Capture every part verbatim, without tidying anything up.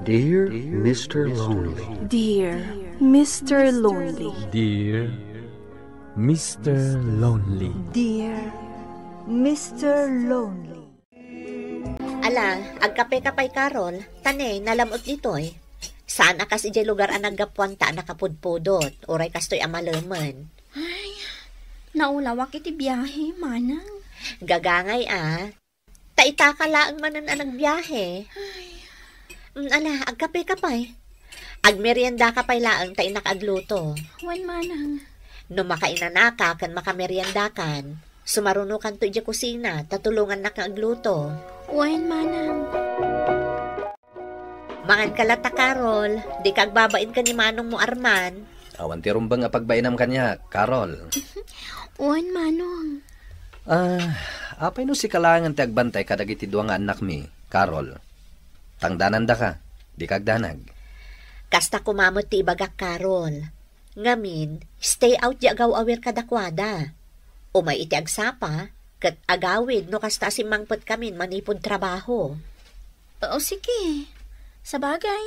Dear Mister Lonely. Dear Mister Lonely. Dear Mister Lonely. Dear Mister Lonely. Ala, agkape ka pay, Carol. Ta ne, nalam-et ditoy. Saan a kas idiay lugar a naggapuanta a nakapudpudot, uray kastoy a malemen. Ay, naulawak iti biahe, manang. Gagangay a. Ta itaka laeng manen a nagbiahe. Ay. Mm, ala, agkape ka pay. Agmerienda ka pay laeng ta innak agluto. Wen, manang. No makainanaka ken makameriendakan, sumarunokanto idiay kusina ta tulongannak nga agluto. Wen, manang. Mangan ka latta, Carol. Dika agbabain ken ni manongmo, Arman. Awan ti rumbeng a pagbainam kaniak, Carol. Wen, manong. Ah, apay no sika laengen ti agbantay kadagiti dua nga annakmi, Carol? Tangdanandaka, dika agdanag. Kasta koma met ti ibagak, Carol. Ngamin, stay out diay agaw-awir kadakuada. Umay iti agsapa, ket agawid no kasta a simmangpetkamin manipud trabaho. O, sige. Sabagay,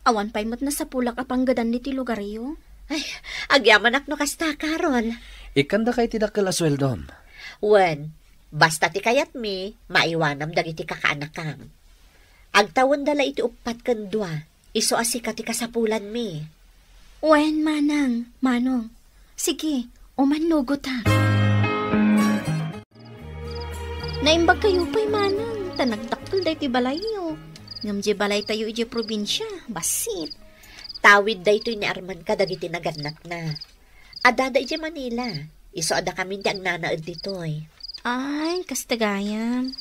awan pay met nasapulak a panggedan ditoy lugaryo. Ay, agyamanak no kasta, Carol. Ikkandaka iti dakkel a sueldom. Wen, basta ti kayatmi, maiwanam dagiti kakaanakam. Agtawenda la iti uppat ken dua, isu a sika ti kasapulanmi. Wen, manang, manong. Sige, umannugotak. Naimbag kayo pay, manang, ta nagdakkel daytoy balayyo. Ngem diay balaytayo idiay probinsia, bassit. Tawid daytoy ni Arman kadagiti nagannatna. Addada idiay Manila. Isu a dakamin ti agnanaed ditoy. Ay, kasta gayam.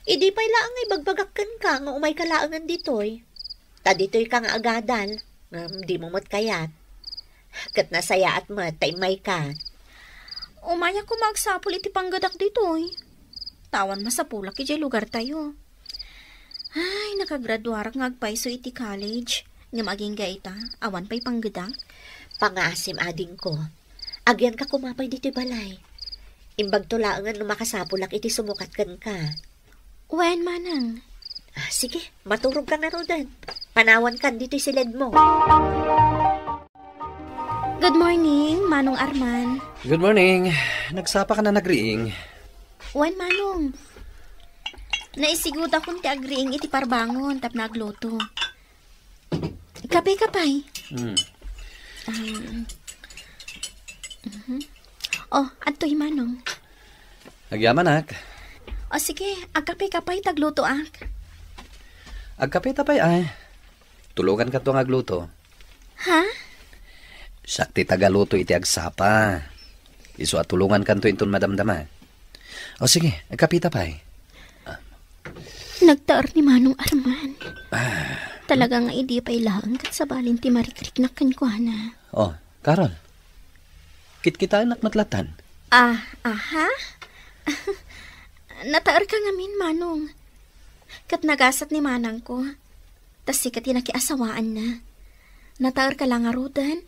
Idi pay laeng nga ibagbagak kenka nga umayka laengen ditoy. Ta ditoyka nga agadal, ngem dimo met kayat. Ket nasayaat met ta immayka. Umayak koma agsapul iti panggedak ditoy. Ta awan masapulak idiay lugartayo. Ay, nakagraduarak nga agpayso iti college. Ngem agingga ita, awan pay panggedak. Pangaasim, adingko. Agyanka koma pay ditoy balay. Imbagto laengen no makasapulak iti sumukat kenka. Wen, manang. Ah, sige, maturogka ngaruden. Panawankan ditoy siledmo. Good morning, Manong Arman. Good morning. Nagsapaka na nagriing? Wen, Manong. Naisigudakon ti agriing iti parbangon tapno agluto. Kape ka pay? Hmm. Um, mhm. Oh, adtoy, Manong. Agyamanak. O sige, agkape ka pay ta aglutoak. Agkape ta pay, ay. Tulongankanto nga agluto. Ha? Siak ti tagaluto iti agsapa. Isu a tulongankanto inton madamdama. O sige, agkape ta pay. Nagtaer ni Manong Arman. Ah. Talaga nga idi pay laeng ket sabali ti marikriknak kenkuana. Oh, Carol. Kitkitaennak met lattan. Ah, aha? Nataerka ngamin, Manong. Ket nagasat ni manangko. Ta sika ti nakiasawaanna. Nataerka la ngaruden,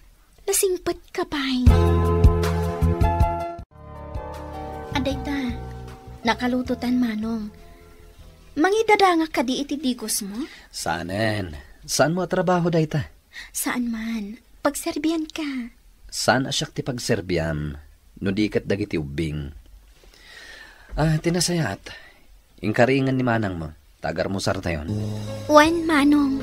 nasingpetka pay. Adayta, nakalutotan, Manong. Mangidadangak kadi iti digosmo? Saanen. Saanmo a trabaho dayta? Saan man. Pagserbianka. Saan a siak ti pagserbiam, no di ket dagiti ubbing. Ah, ti nasayaat, inkariingan ni manangmo, ta agarmusartayon. Wen, Manong.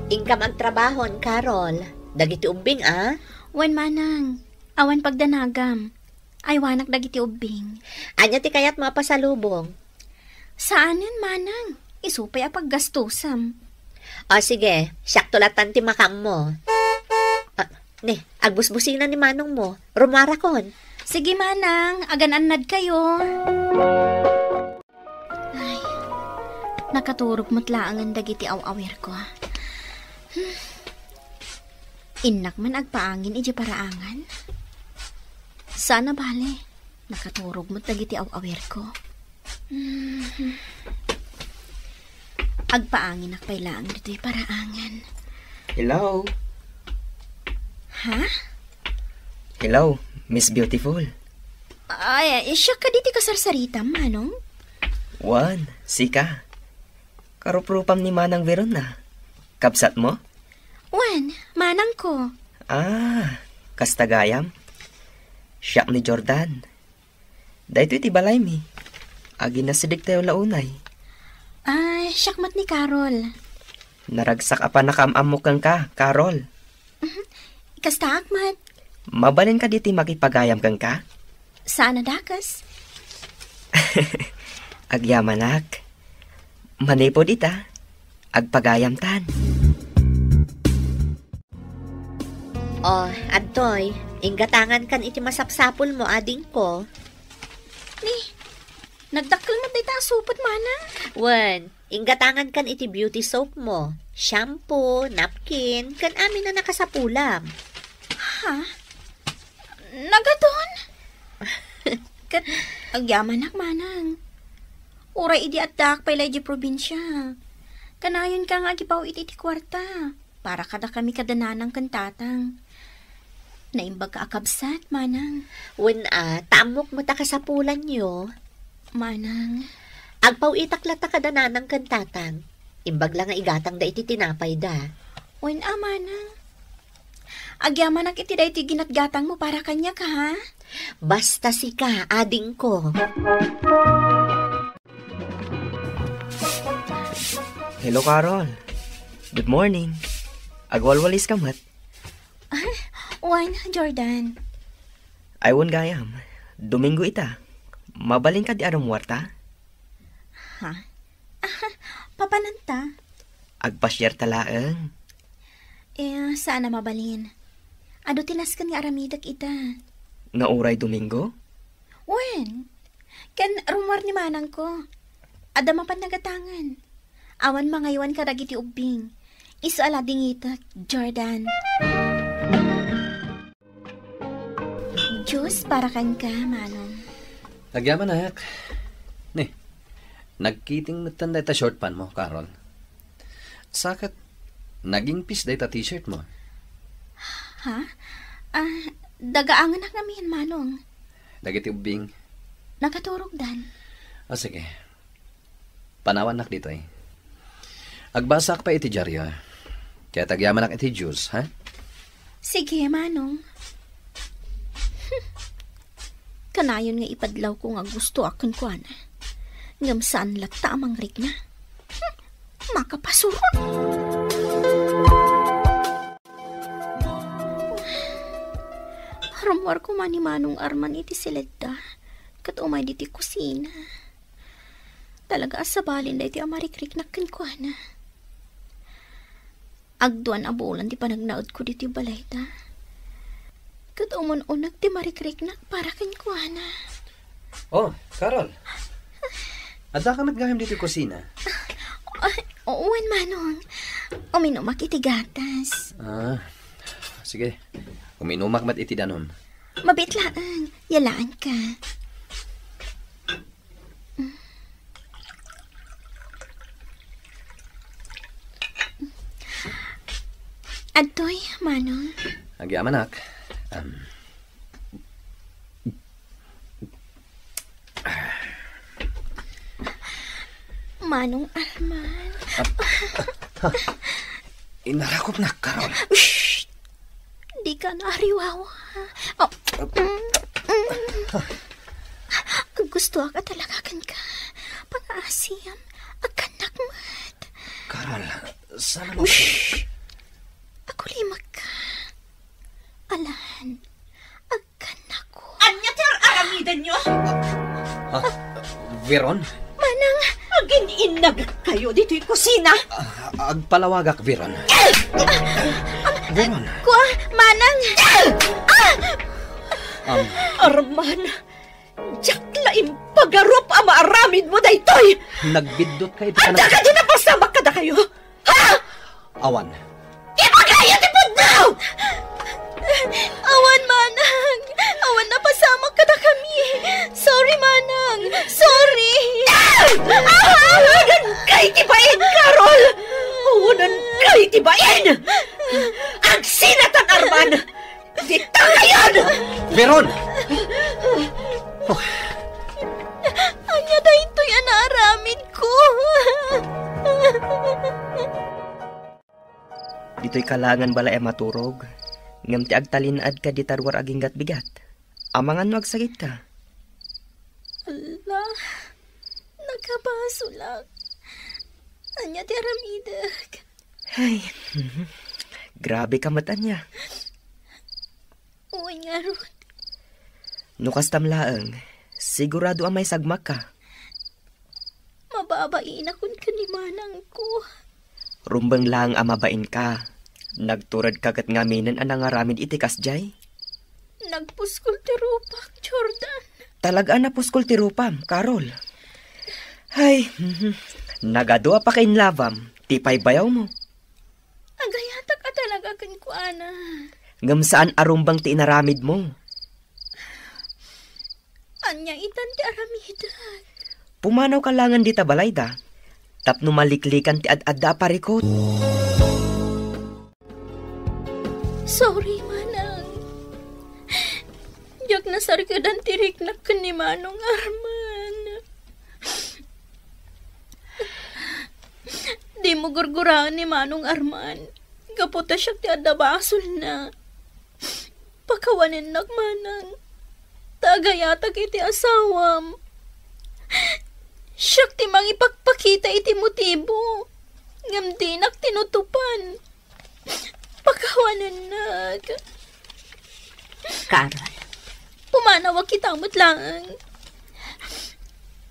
Inkam agtrabahon, Carol. Dagiti ubbing, a? Wen, Manang. Awan pagdanagam. Aywanak dagiti ubbing. Ania ti kayatmo a pasalubong? Saanen, Manang. Isu pay a paggastosam. O, sige. Siakto lattan ti makammo. Ah, ne, agbusbusina ni manongmo. Rumuarakon. Sige, Manang. Agan-annadkayo. Ay, nakaturog met laengen dagiti aw-awirko. Hmm. Innak man agpaangin idiay paraangan. Saan a bale, nakaturog met dagiti aw-awirko. Hmm. Agpaanginak pay laeng ditoy paraangan. Hello? Ha? Hello, Miss Beautiful. Ay, siak kadi ti kasarsaritam, Manong? Wen, sika. Karuprupam ni Manang Verona. Kabsatmo? Wen, manangko. Ah, kasta gayam. Siak ni Jordan. Daytoy ti balaymi. Aginasidegtayo la unay. Ah, siak met ni Carol. Naragsak a pannakaam-ammok kenka, Carol. Mhm. Kastaak met. Mabalin kadi ti makipagayam kenka? Saan a dakes. Agyamanak. Manipud ita, agpagayamtan. Oh, adtoy, inggatangan kan iti masapsapulmo, adingko. Ni, nagdakkel met dayta a supot, manang. Wen, inggatangan kan iti beauty soap mo, shampoo, napkin, ken amin a nakasapulam. Ha? Nagadun? Ket agyamanak, manang. Uray idi addaak pay la idiay probinsia, kanayonka nga agipaw-it iti kuarta para kadakami kada nanang ken tatang. Naimbag ka a kabsat, manang. Wen a, ta ammok met a kasapulanyo. Manang. Agpaw-itak latta kada nanang ken tatang. Imbag la nga igatangda iti tinapayda. Wen a, manang. Agyamanak iti daytoy ginatgatangmo para kaniak, ha? Basta sika, adingko. Hello, Carol. Good morning. Agwalwalis ka met? Ah, wen, Jordan. Ay, wen gayam. Domingo ita. Mabalin kadi a rummuarta? Ha? Ah, papananta? Agpasiarta laeng. Eh, saan a mabalin. Adu ti nasken nga aramidek ita. Nga uray Domingo? Wen, ken rummuar ni manangko. Adda mapan nagatangan. Awan mangaywan kadagiti ubbing. Isu a la dingitek, Jordan. Juice para kenka, Manong. Agyamanak. Ni, nagkiting metten dayta short pant mo, Carol. Sa ket, nagingpis dayta t-shirt mo. Ha? Ah, dagaangenak ngamin, Manong. Dagiti ubbing. Nakaturogdan. Ah, sige. Panawannak ditoy. Agbasaak pay iti diario. Ket agyamanak iti juice, ha? Sige, Manong. Kanayon nga ipadlawko nga gustoak kenkuana. Ngem saan latta a mangrikna. Hmm, makapasurot! Rummuar koma ni Manong Arman iti siledda, ket umay ditoy kusina. Talaga a sabalin daytoy a marikriknak kenkuana. Agduan a bulan ti panagnaedko ditoy balayda. Ket umun-unek ti marikriknak para kenkuana. Oh, Carol. Adda ka met gayam ditoy kusina? Ah, wen, Manong. Uminumak iti gatas. Ah, sige. Uminumak met iti danum. Mabiit laeng. Yalaan ka. Adtoy, Manong. Agyamanak. Um, Manong Arman. Ah, ah, ah. Inarakopnak, Carol. Shh! Dika naariwawa. Oh, mm, mm. Gustoak a talaga kenka. Pangaasim. Agkannak met. Carol, sana mo. Shh! Agulimekka. Alan, agkannako. Ania ti ar-aramidenyo? Ah, Veron? Manang! Agin-innabitkayo ditoy kusina? Ah, agpalawagak, Veron. Veron. Kua, Manang! Ah! Um, Arman, diak la impagarup a maaramidmo daytoy! Nagbiddut ka iti Adda panag- kadi napasamak kadakayo? Ha? Awan. Ibagayo ti pudno! Awan, Manang. Awan napasamak kadakami. Sorry, Manang. Sorry. Awanan kay ti bain, Carol! Awanan kay ti bain! Agsinatan, Arman! Dita kayon! Veron! Oh. Ania daytoy a naaramidko? Toy kalangan balay a maturog, ngem ti agtalinaedka dita ruar aginggatbigat. Amangan no agsagitka. Ala, nakabasolak. Ania ti aramidek? Ay, grabe ka met ania. Wen ngarud. No kastam laeng, sigurado a maisagmakka. Mababainakon ken ni manangko. Rumbeng laeng a mabainka. Nagturedka ket ngaminen a nangaramid iti kasdiay? Nagpuskol ti rupak, Jordan. Talaga a napuskol ti rupam, Carol. Ay, nagadu a pakainlabam ti paybayawmo. Agayatak a talaga kenkuana. Ngem saan a rumbeng ti inaramidmo. Ania itan ti aramidek? Pumanawka laengen dita balayda, tapno maliklikan ti ad-adda a parikut. Sorry, manang. Diak nasarkedan ti riknak ken ni Manong Arman. Dimo gurguraen ni Manong Arman. Gapu ta siak ti adda basolna. Pakawanennak, manang. Ta agayatak iti asawam. Siak ti mangipakpakita iti motibo. Ngem dinak tinutupan. Pakawanennak. Carol. Pumanawak ita met laeng.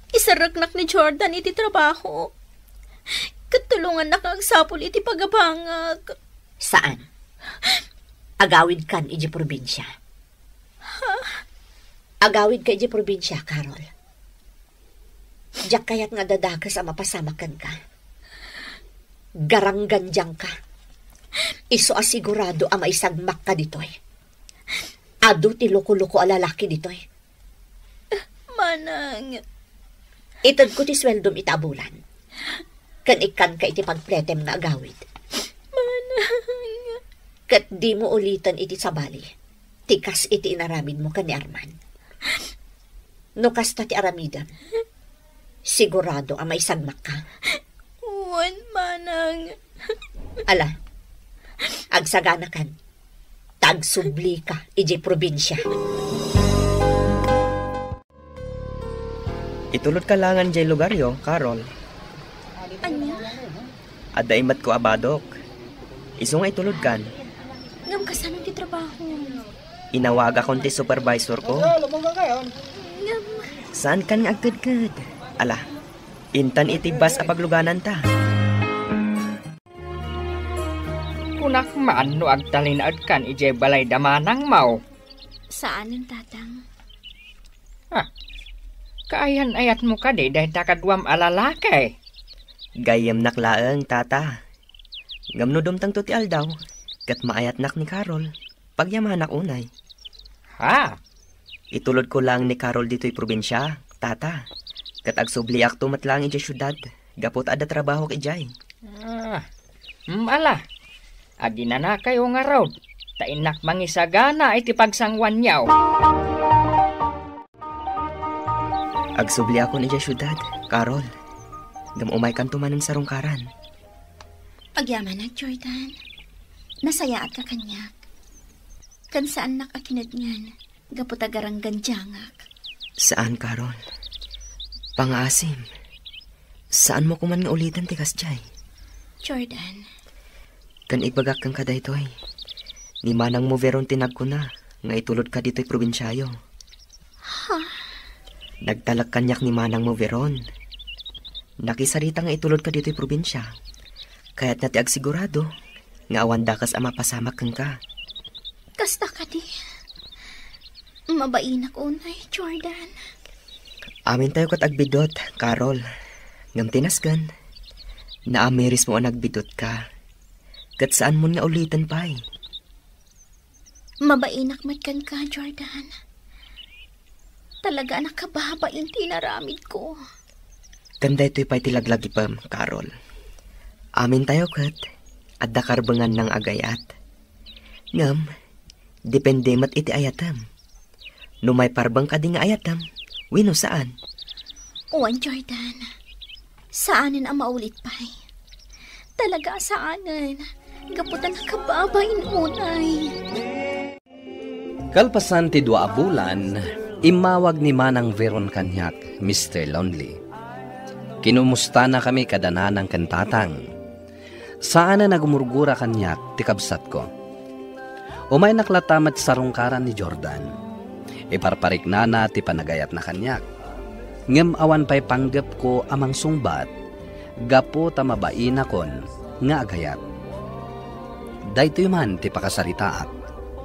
Iserreknak ni Jordan iti trabaho. Ket tulongannak nga agsapul iti pagabangak. Saan? Agawidkan iti probinsya. Ha? Agawidka iti probinsya, Carol. Diak kayat nga adda dakes a mapasamak kenka. Garanggandiangka. Isu a sigurado a maisagmakka ditoy. Adu ti loko-loko a lalaki ditoy. Manang. Itedko ti sueldom ita a bulan. Ken ikkanka iti pagpretem nga agawid. Manang. Ket dimo uliten iti sabali ti kas iti inaramidmo ken ni Arman. No kasta ti aramidem, sigurado a maisagmakka. Wen, manang. Ala, agsaganakan. Ta agsublika idiay probinsya. Itulodka laengen idiay lugaryo, Carol. Ania? Adda immetko a badok. Isu nga itulodkan. Ngem kasano ti trabaho? Inawagakon ti supervisorko. Ngem saankan nga agkedked. Ala, intan iti bus a paglugananta. Kunak man no agtalinaedkan idiay balayda manangmo. Saanen, Tatang. Ah, kaayan-ayatmo kadi dayta kaduam a lalaki? Gayyemnak laeng, Tata. Ngem no dumtengto ti aldaw, ket maayatnak ni Carol, pagyamanak unay. Ha? Itulodko laeng ni Carol ditoy probinsya, Tata. Ket agsubliakto met laeng idiay siudad, gapu ta adda trabahok idiay. Ah, mm, ala. Aginanakayo ngarud, ta innak mangisagana iti pagsanguanyo. Agsubliakon idiay siudad, Carol. Ngem umaykanto manen sarungkaran. Agyamanak, Jordan. Nasayaatka kaniak. Ken saannak a kinedngan. Gapu ta garanggandiangak. Saan, Carol. Pangaasim. Saanmo koman nga uliten ti kasdiay. Jordan. Ken ibagak kenka daytoy. Ni manangmo Veron ti nagkuna nga itulodka ditoy probinsiayo. Ha? Nagtalek kaniak ni manangmo Veron. Nakisarita nga itulodka ditoy probinsia. Kayatna ti agsigurado nga awan dakes a mapasamak kenka. Kasta kadi? Mabainak unay, Jordan. Amintayo ket agbiddut, Carol. Ngem ti nasken, naamirismo a nagbiddutka. Ket saanmon nga uliten pay. Mabainak met kenka, Jordan. Talaga a nakababain ti inaramidko. Ken daytoy pay ti laglagipem, Carol. Amintayo ket adda karbenganna nga agayat. Ngem, depende met iti ayatem. No maiparbeng kadi nga ayatem, wenno saan. Wen, Jordan. Saanen a maulit pay. Talaga a saanen. Gapu ta nakababain unay. Kalpasan ti dua a bulan, immawag ni Manang Veron kaniak, Mister Lonely. Kinumustana kami kada nanang ken tatang. Saan a nagumurgura kaniak ti kabsatko. Umaynak latta met sarungkaran ni Jordan. Iparpariknana ti panagayatna kaniak. Ngem awan pay panggepko a mangsungbat gapu ta mabainakon nga agayat. Daytoy man ti pakasaritaak.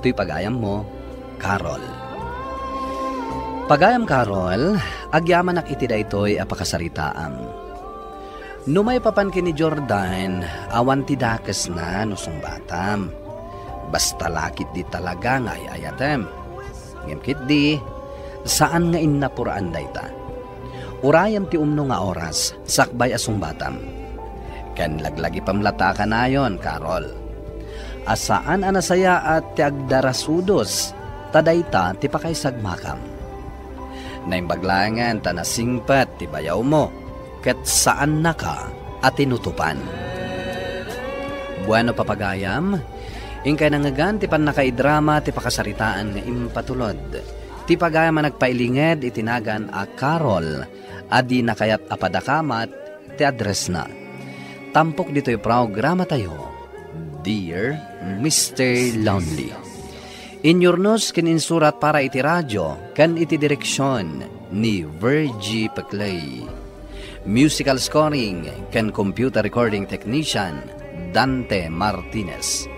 Toy pagayammo, Carol. Pagayam Carol, agyamanak iti daytoy a pakasaritaam. No maipapan ken ni Jordan, awan ti dakesna no sungbatam. Basta la ketdi talaga nga ay-ayatem. Ngem ketdi, saan nga innapuraan dayta. Urayem ti umno nga oras, sakbay a sungbatam. Ken laglagipem latta kanayon, Carol. A saan a nasayaat ti agdarasudos, ta dayta ti pakaisagmakam. Naimbag laengen ta nasingpet ti bayawmo, ket saannaka a tinutupan. Bueno, papagayam, inkay nangngegan ti pannakaidrama ti pakasaritaan nga impatulod. Ti pagayam a nagpailinged iti nagan a Carol a di nakayat a padakamat ti addressna. Tampok ditoy programatayo, Dear Mister Lonely. Inyurnos ken insurat para iti radio ken iti direksion ni Virgie Peclay. Musical scoring ken computer recording technician, Dante Martinez.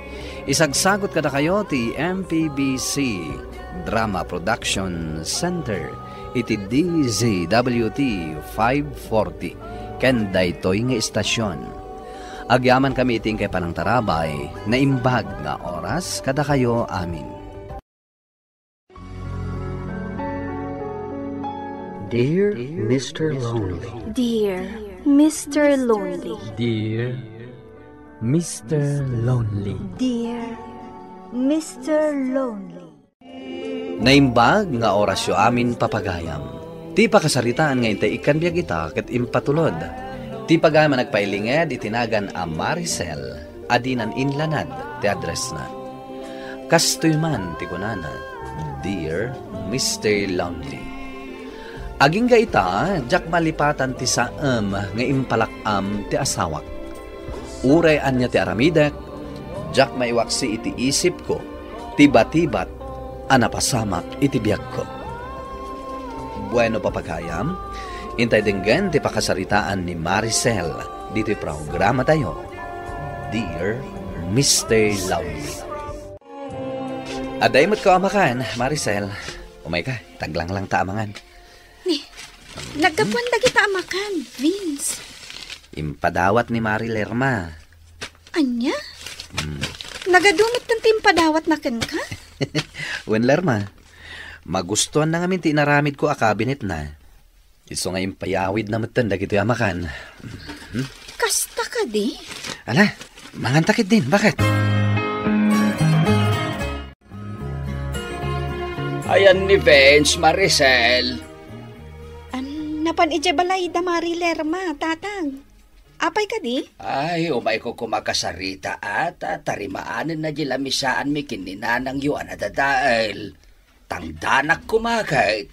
Isagsagot kadakayo ti M P B C Drama Production Center iti D Z W T five forty ken daytoy nga istasion. Agyamankami iti inkay panangtarabay, naimbag nga oras kadakayo amin. Dear Mister Lonely. Dear Mister Lonely. Dear Mister Lonely. Dear Mister Lonely. Naimbag nga orasyo amin, papagayam. Ti pakasaritaan nga intay ikkan biag ita ket impatulod. Ti pagayam a nagpailinged iti nagan a Maricel a dinan inlanad ti addressna. Kastoy man ti kunana, Dear Mister Lonely. Agingga ita, diak malipatan ti saem nga impalak-am ti asawak. Uray ania ti aramidek, diak maiwaksi iti isipko ti batibat a napasamak iti biagko. Bueno, papagayam, intay denggen ti pakasaritaan ni Maricel ditoy programatayo, Dear Mister Lonely. Adda imutko a makan, Maricel. Umayka, taglanglang ta a mangan. Ni, naggapuan dagita a makan, Vince. Impadawat ni Mari Lerma. Ania? Hmm. Nagadu metten ti impadawatna kenka? Wen, Lerma. Magustuanna ngamin ti inaramidko a kabinetna. Isu nga impayawidna metten dagitoy a makan. Mhm. Kasta kadi? Ala, manganta ketdin, baket? Ayan ni Vince, Maricel. An, napan idiay balay da Mari Lerma, Tatang. Apay kadi? Ay, umayko koma kasarita, a, ta tarimaanenna di lamisaanmi ken ni nanangyo a nadadael. Tangdanak koma ket.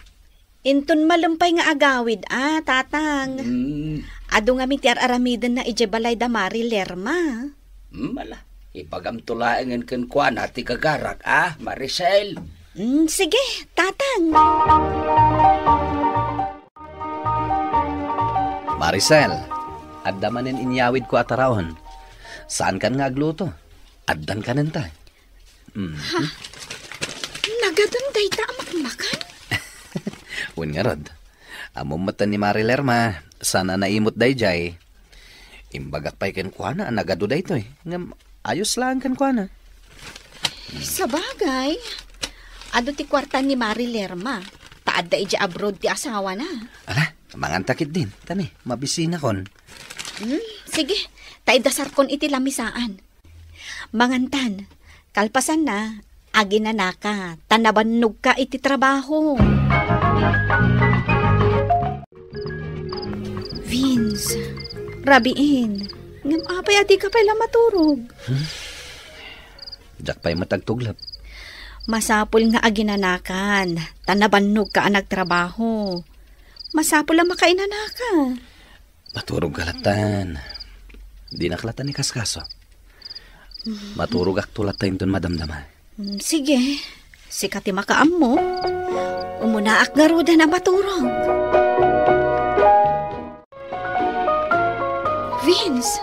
Inton malem pay nga agawid, a, Tatang. Mm. Adu ngamin ti ar-aramidenna idiay balay da Mari Lerma. Mm, ala, ibagamto laengen kenkuana ti gagarak, a, Maricel. Mm, sige, Tatang. Maricel, adda manen inyawidko a taraon. Saankan nga agluto. Addan kanenta. Mm. Ha? Nagadun dayta a makmakan? Wen ngarud. Ammom metten ni Mari Lerma, saan a naimut daydiay. Imbagak pay kenkuana a nagadu daytoy. Ngem ayos laeng kenkuana. Sabagay, adu ti kuarta ni Mari Lerma. Ta adda idiay abroad ti asawana. Ala, manganta ketdin. Ta ni, mabisinakon. Hmm, sige, ta idasarkon iti lamisaan. Mangantan, kalpasanna, aginanaka, ta nabannogka iti trabaho. Vince, rabiin, ngem apay a dika pay la maturog? Hmm? Diak pay met agtuglep. Masapul nga aginanakan, ta nabannogka a nagtrabaho. Masapul a makainanaka. Maturogka lattan. Dinak lattan ikaskaso. Maturogakto latta inton madamdama. Mm, sige. Sika ti makaammo. Umunaak ngaruden a maturog. Vince,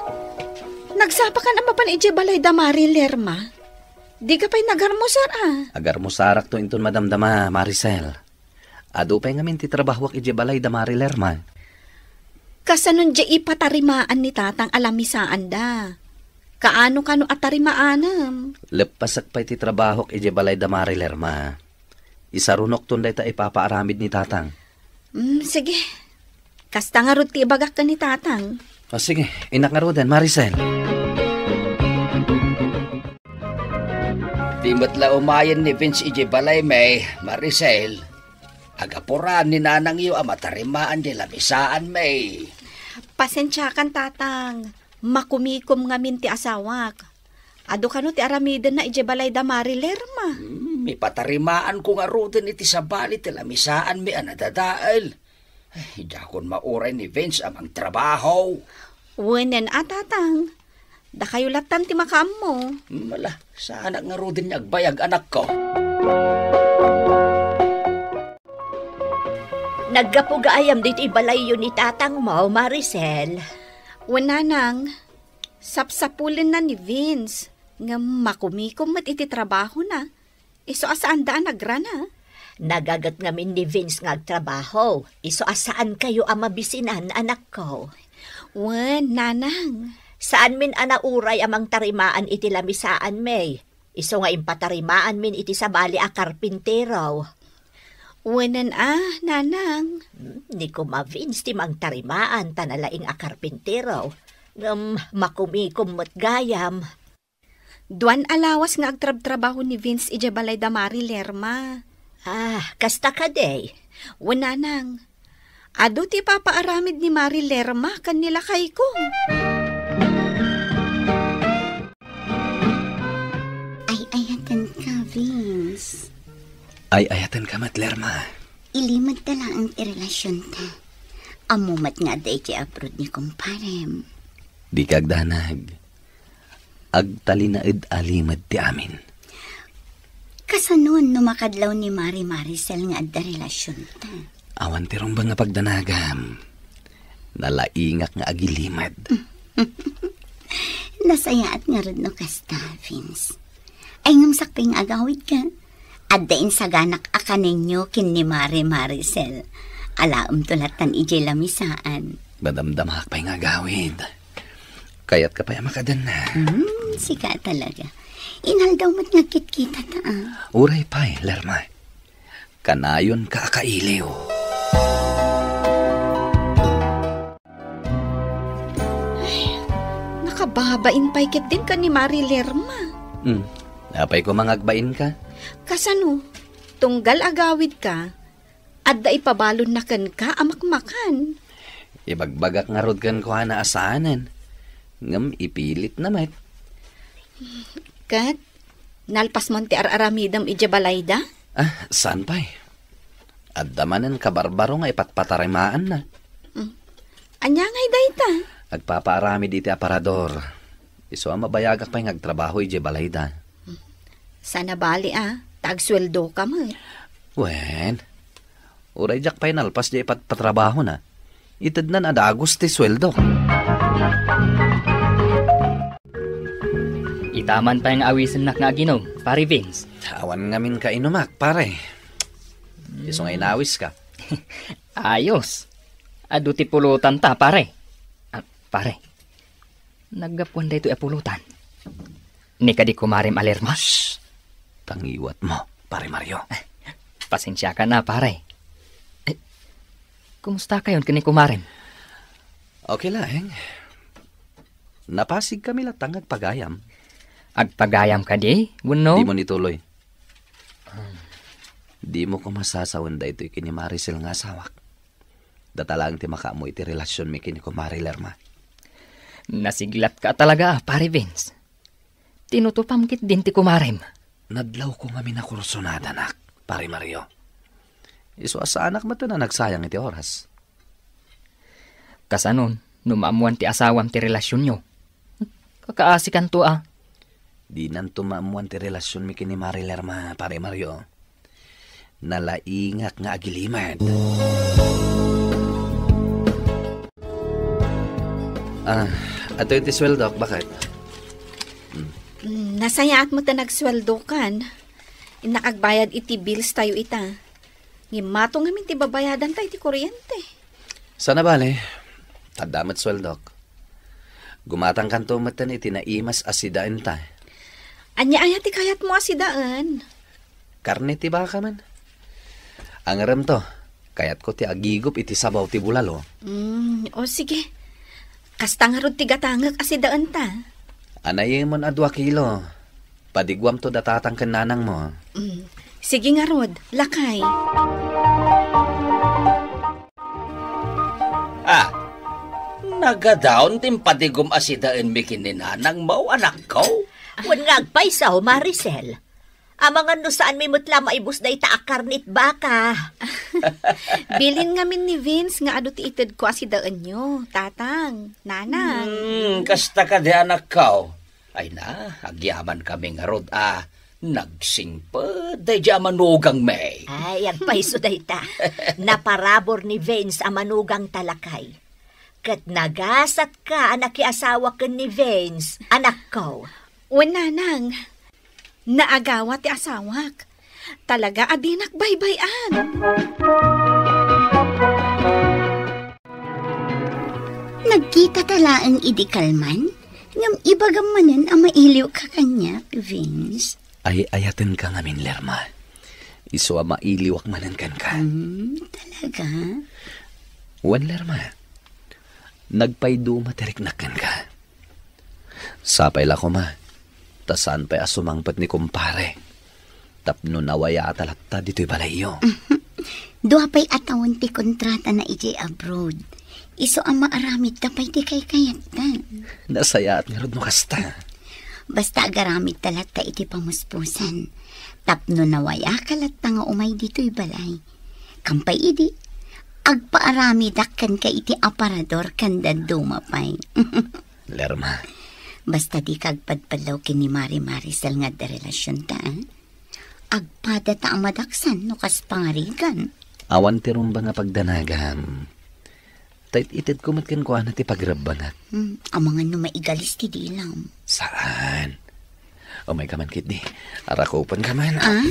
nagsapakan a mapan idiay balay da Mari Lerma? Dika pay nagarmusar a? Agarmusarakto inton madamdama, Maricel. Adu pay ngamin ti trabahoak idiay balay da Mari Lerma. Kasano diay ipatarimaan ni Tatang a lamisaanda? Kaano-kano a tarimaanam? Leppasak pay ti trabahoak idiay balay da Mari Lerma. Isarunokton dayta ipapaaramid ni Tatang. Mm, sige. Kasta ngarud ti ibagak ken ni Tatang. O, sige, innak ngaruden, Maricel. Di met la umayen ni Vince idiay balaymi, Maricel. Agapuran ni nanangyo a matarimaan diay lamisaanmi. Pasensiakan, Tatang. Makumikom ngamin ti asawak. Adu kano ti aramidenna idiay balay da Mari Lerma? Hmm, ipatarimaanko ngaruden iti sabali ti lamisaanmi a nadadael. Ay, diakon mauray ni Vince a mangtrabaho. Wenen a, Tatang. Dakayo lattan ti makaammo. Hmm, ala, saanak ngaruden nga agbayag, anakko. Naggapu gayam ditoy balayyo ni tatangmo, Maricel. Wen, Nanang, sapsapulenna ni Vince, ngem makumikom met iti trabahona. Isu a saanda a nagrana. Nagaget ngamin ni Vince nga agtrabaho. Isu a saankayo a mabisinan, anakko. Wen, Nanang. Saanmin a nauray a mangtarimaan iti lamisaanmi. Isu nga impatarimaanmin iti sabali a karpintero. Wenen a, Nanang. Hmm, ni Kuma Vince ti mangtarimaan ta nalaing a karpintero. Ngem makumikom met gayam. Duan a lawas nga agtrabtrabaho ni Vince idiay balay da Mari Lerma. Ah, kasta kadi? Wen, Nanang. Adu ti ipapaaramid ni Mari Lerma ken ni lakayko. Ay-ayatenka, Vince. Ay-ayatenka met, Lerma. Ilimedta laeng ti relasionta. Ammo met nga adda idiay abroad ni kumparem. Dika agdanag. Agtalinaed a limed ti amin. Kasanon no makadlaw ni Mari Maricel nga adda relasionta? Awan ti rumbeng nga pagdanagam. Nalaingak nga agilimed. Nasayaat ngarud no kasta, Vince. Ay, ngem sakbay nga agawidka. Adda insaganak a kanenyo ken ni Mari Maricel. Alaemto lattan idiay lamisaan. Madamdamaak pay nga agawid. Kayatka pay a makadenna. Hmm, sika talaga. Inaldaw met nga agkitkitata, ah. Uray pay, Lerma. Kanayonka a kailiw. Ay, nakababain pay ketdin ken ni Mari Lerma. Hmm. Apay koma nga agbainka? Kasano? Tunggal agawidka, adda ipabalonna kenka a makmakan. Ibagbagak ngarud kenkuana a saanen, ngem ipilitna met. Ket, nalpasmon ti ar-aramidem idiay balayda? Ah, saan pay? Adda manen kabarbaro nga ipatpatarimaanna. Mm. Ania ngay dayta? Agpapaaramid iti aparador. Isu a mabayagak pay nga agtrabaho idiay balayda. Saan a bali a, ta agsueldoka met. Wen, uray diak pay nalpas diay ipatpatrabahona, itednan a dagus ti sueldo. Ita man pay nga awisennak nga aginom, Pare Vince. Awan ngamin kainumak, pare. Isu nga inawiska. Ayos. Adu ti pulotanta, pare. Ah, pare. Naggapuan daytoy a pulutan. Ni kadi kumarem a Lerma? Shh! Tangiwat mo, Pare Mario. Pasensiakan a, pare. Eh, kumusta kayon ken ni kumarem? Okay laeng. Napasig kami latta nga agpagayam. Agpagayam kadi, wenno? Dimo nituloy. Dimo koma sasawen daytoy ken ni Maricel nga asawak. Data laeng ti makaammo iti relasionmi ken ni Kumare Lerma. Nasiglatka talaga, Pare Vince. Tinutupam ketdin ti kumarem. Nadlawko ngamin a kursunada, nak, Pare Mario. Isu a saanak met a nagsayang iti oras. Kasanon, no maammuan ti asawam ti relasionyo? Kakaasikanto a. Dinanto maammuan ti relasionmi ken ni Mare Lerma, Pare Mario. Nalaingak nga agilimed. Ah, adtoy ti sueldok, baket. Hmm. Mm, nasayaat met ta nagsueldokan. Innak agbayad iti bills tayo ita. Ngem mato ngamin ti babayadanta iti kuryente. Sana bale, adda met sueldok. Gumatangkanto metten iti naimas a sidaenta. Ania aya ti kayatmo a sidaen? Karne ti baka man. Angeremto, kayatko ti agigup iti sabaw ti bulalo. Mm, o sige. Kasta ngarud ti gatangek a sidaenta. Anayemon a dua kilo. Padiguamto da tatang ken nanangmo. Mm. Sige ngarud, lakay. Ah, nagadaon ti padigum a sidaenmi ken ni nanangmo, anakko? Wen nga agpayso, Maricel. Amangan no saanmi met la maibus dayta a karne iti baka. Bilin ngamin ni Vince nga adu ti itedko a sidaenyo, tatang, nanang. Hmm, kasta kadi, anakko. Ay na, agyamankami ngarud a nagsingpet daydiay a manugangmi. Ay, agpayso dayta. Naparabur ni Vince a manugangta, lakay. Ket nagasatka a nakiasawa ken ni Vince, anakko. Wen, nanang, naagawa ti asawak. Talaga a dinak baybay-an. Nagkitata laeng idi kalman, ngem ibagam manen a mailiwka kaniak, Vince. Ay-ayatenka ngamin, Lerma. Isu a mailiwak manen kenka. Hmm, talaga? Wen, Lerma. Nagpayduma ti riknak kenka. Sapay la koma, ta saan pay a sumangpet ni kumpare tapno nawayata latta ditoy balayyo. Dua pay a tawen ti kontratana idiay abroad. Isu a maaramidta pay ti kaykayatta. Nasayaat ngarud no kasta. Basta agaramidta latta iti pamuspusan. Tapno nawayaka latta nga umay ditoy balay. Kampay idi, agpaaramidak kenka iti aparador ken dadduma pay. Lerma. Basta dika agpadpadaw ken ni Mari Maricel nga adda relasionta, a? Agpadata a madaksan no kas pangarigan. Awan ti rumbeng a pagdanagam. Ta it-itedko met kenkuana ti pagrebbengak. Hmm, amangan no maigalis ti dilam. Saan? Umayka man ketdi. Arakupenka man. Ah?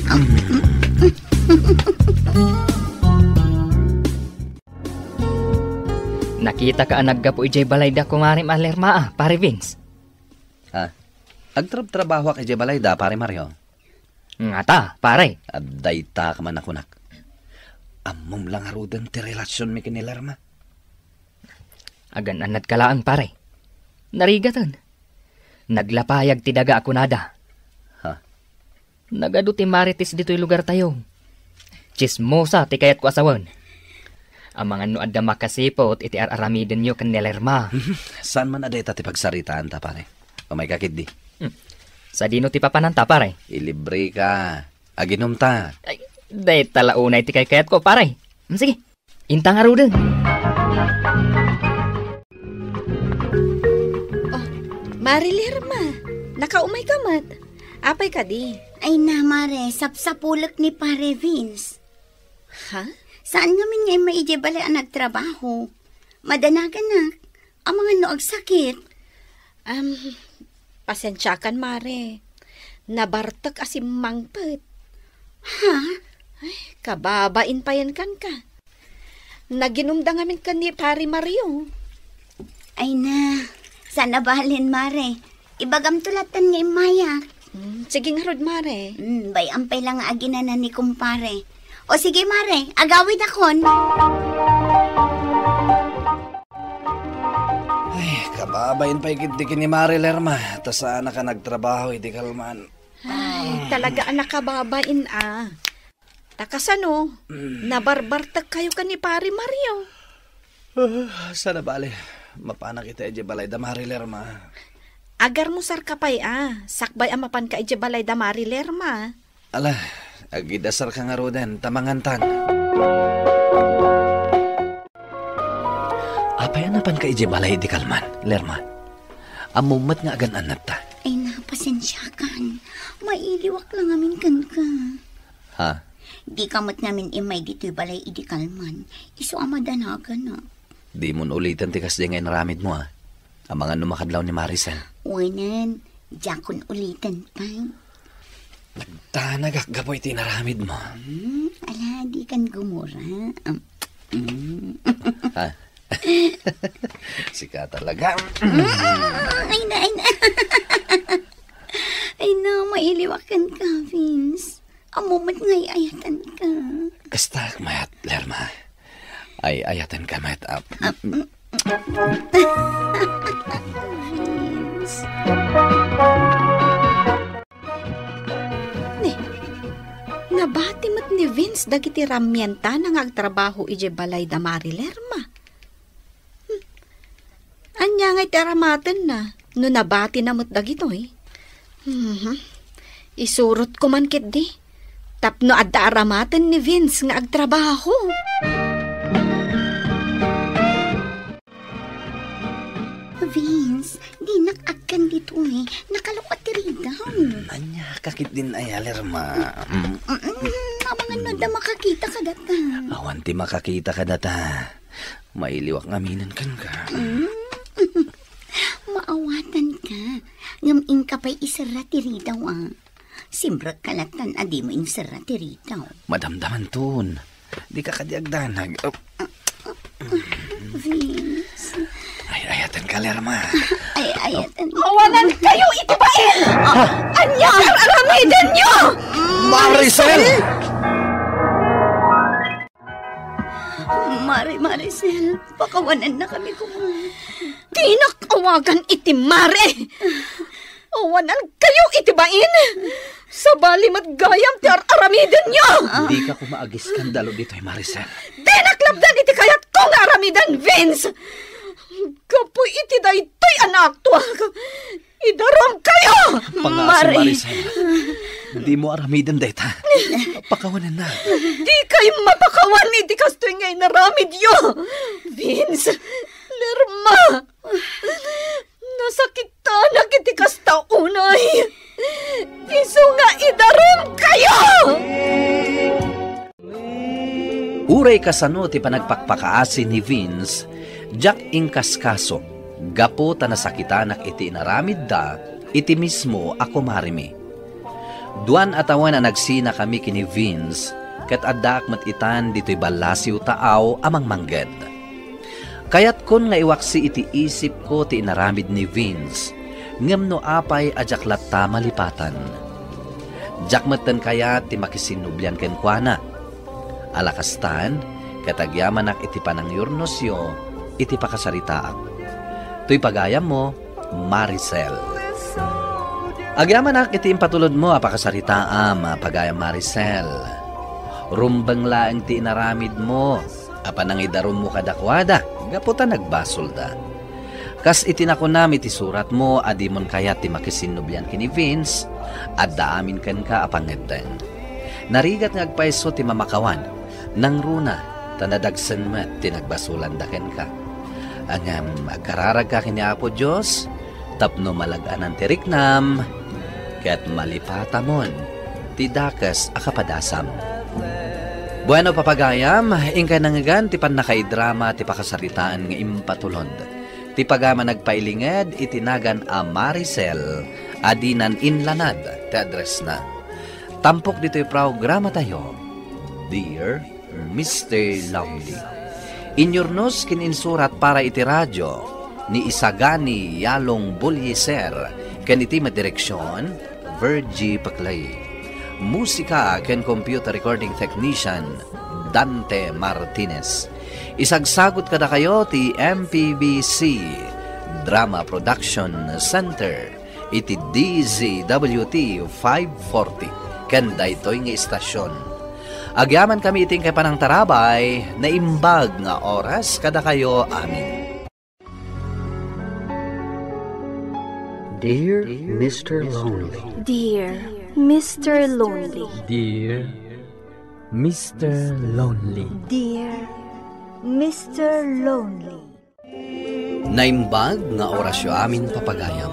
Nakitaka a naggapu idiay balayda kumarem a Lerma a, Pare Vince. Ah, agtrabtrabahoak idiay balayda, Pare Mario. Ngata, pare? Adda ita ka man a kunak. Ammom la ngaruden ti relasionmi ken ni Lerma. Agan-annadka laeng, pare. Narigaten. Naglapayag ti daga a kunada. Ha? Nagadu ti Marites ditoy lugartayo. Tsismosa ti kayatko a sawen. Amangan no adda makasiput iti ar-aramidenyo ken ni Lerma. Saan man a dayta ti pagsaritaanta, pare? Umayka ketdi. Hmm. Sadino ti papananta, pare? Ilibreka. Aginumta. Ay, dayta la unay ti kaykayatko, pare. Hmm, sige. Inta ngaruden. Oh, Mare Lerma, nakaumayka met. Apay kadi? Ay na, Mare, sapsapulek ni Pare Vince. Ha? Saan ngamin nga immay idiay balay a nagtrabaho? Madanaganak. Amangan no agsakit. Am, pasensiakan, Mare. Nabartek a simmangpet. Ha? Ay, kababain payen kenka. Naginumda ngamin ken ni Pare Mario. Ay na, saan a balen, Mare. Ibagamto latta nga immayak. Hmm, sige ngarud, Mare. Hmm, bay-am pay la nga aginana ni kumpare. O sige, Mare, agawidakon. Ay, kababain pay ketdi ken ni Mare Lerma, ta saanak a nagtrabaho idi kalman. Ay, talaga a nakababain a. Ta kasano, nabarbartekkayo ken ni Pare Mario? Ah, saan a bale, mapanak ita idiay balayda, Mare Lerma. Agarmusarka pay a, sakbay a mapanka idiay balay da Mari Lerma. Ala, agidasarka ngaruden, ta mangantan. Apay a napanka idiay balay idi kalman, Lerma? Ammom met nga agan-annatta. Ay, napasensiakan. Mailiwak la ngamin kenka. Ha? Dika met ngamin immay ditoy balay idi kalman. Isu a madanaganak. Dimon uliten ti kasdi nga inaramidmo, a. Amangan no makadlaw ni Maricel. Wenen, diakon uliten pay. Nagtanagak gapu iti inaramidmo. Hmm, ala, dikan gumura. Um, mm. Ha? Sika talaga. Mm, ay na, ay na. Ay na, mailiwak kenka, Vince. Ammom met nga ay-ayatenka. Kasta met, Lerma. Ay-ayatenka met, a. Ni, nabati met ni Vince dagiti ramientana nga agtrabaho idiay balay da Mari Lerma. Hmm. Ania ngay ti aramatenna no nabatina met dagitoy? Mhm. Isurotko man ketdi tapno adda aramaten ni Vince nga agtrabaho. Vince, dinak agkan ditoy. Nakalok ti ridaw. Ania ka ketdin aya, Lerma? Mm. Mm, mm, amangan no adda makakita kadata. Awan ti makakita kadata. Mailiwak ngaminen kenka. Mm. Maawatanka. Ngem inka pay iserra ti ridaw, a. Simrekka lattan a dimo inserra ti ridaw. Madamdamanton. Dika kadi agdanag. Oh. Vince. Ay-ayatenka, Lerma. Ay-ayaten. Awanankayo iti bain! Ania ar-aramidenyo? Maricel! Mari, Maricel, pakawanennakami koma. Dinak awagan iti Mari. Awanankayo iti bain. Sabali met gayam ti ar-aramidenyo. Dika koma agiskandalu ditoy, Maricel. Dinak lapdan iti kayatko nga aramiden, Vince. Gapu iti daytoy a naaktuak, idarumkayo, Mari. Pangngaasim, Maricel. Dimo aramiden dayta. Pakawanennak. Dikay mapakawan iti kastoy nga inaramidyo, Vince. Lerma. Nasakitanak iti kasta unay. Isu nga idarumkayo! Uray kasano ti panagpakpakaasi ni Vince, diak inkaskaso gapu ta nasakitanak iti inaramidda iti mismo a kumaremi. Duan a tawen a nagsinakami ken ni Vince, ket addaak met itan ditoy ballasiw taaw a mangmangged. Kayatkon nga iwaksi iti isipko ti inaramid ni Vince, ngem no apay a diak latta malipatan. Diak metten kayat ti makisinnublian kenkuana. Ala kastan, ket agyamanak iti panangyurnosyo iti pakasaritaak. Toy pagayammo, Maricel. Agyamanak iti impatulodmo a pakasaritaam, pagayam Maricel. Rumbeng laeng ti inaramidmo a panangidarummo kadakuada gapu ta nagbasolda. Kas iti nakunam iti suratmo a dimon kayat ti makisinnublian ken ni Vince, adda amin kenka a pangngeddeng. Narigat nga agpayso ti mamakawan, nangruna, ta nadagsen met ti nagbasolanda kenka. Ngem agkararagka ken ni Apo Dios tapno malag-anan ti riknam ket malipatamon ti dakes a kapadasam. Bueno, papagayam, inkay nangngegan ti pannakaidrama ti pakasaritaan nga impatulod. Ti pagayam a nagpailinged iti nagan a Maricel a dinan inlanad ti addressna. Tampok ditoy programatayo, Dear Mister Lonely. Inyurnos ken insurat para iti radio ni Isagani Yalong Bulliser ken iti met direksion, Virgie Paclay. Musika ken computer recording technician, Dante Martinez. Isagsagut kadakayo ti M P B C Drama Production Center iti D Z W T five forty ken daytoy nga istasyon. Agyamankami iti inkay panangtarabay, naimbag nga oras kadakayo amin. Dear Mister Lonely. Dear Mister Lonely. Dear Mister Lonely. Dear Mister Lonely. Naimbag nga orasyo amin, papagayam.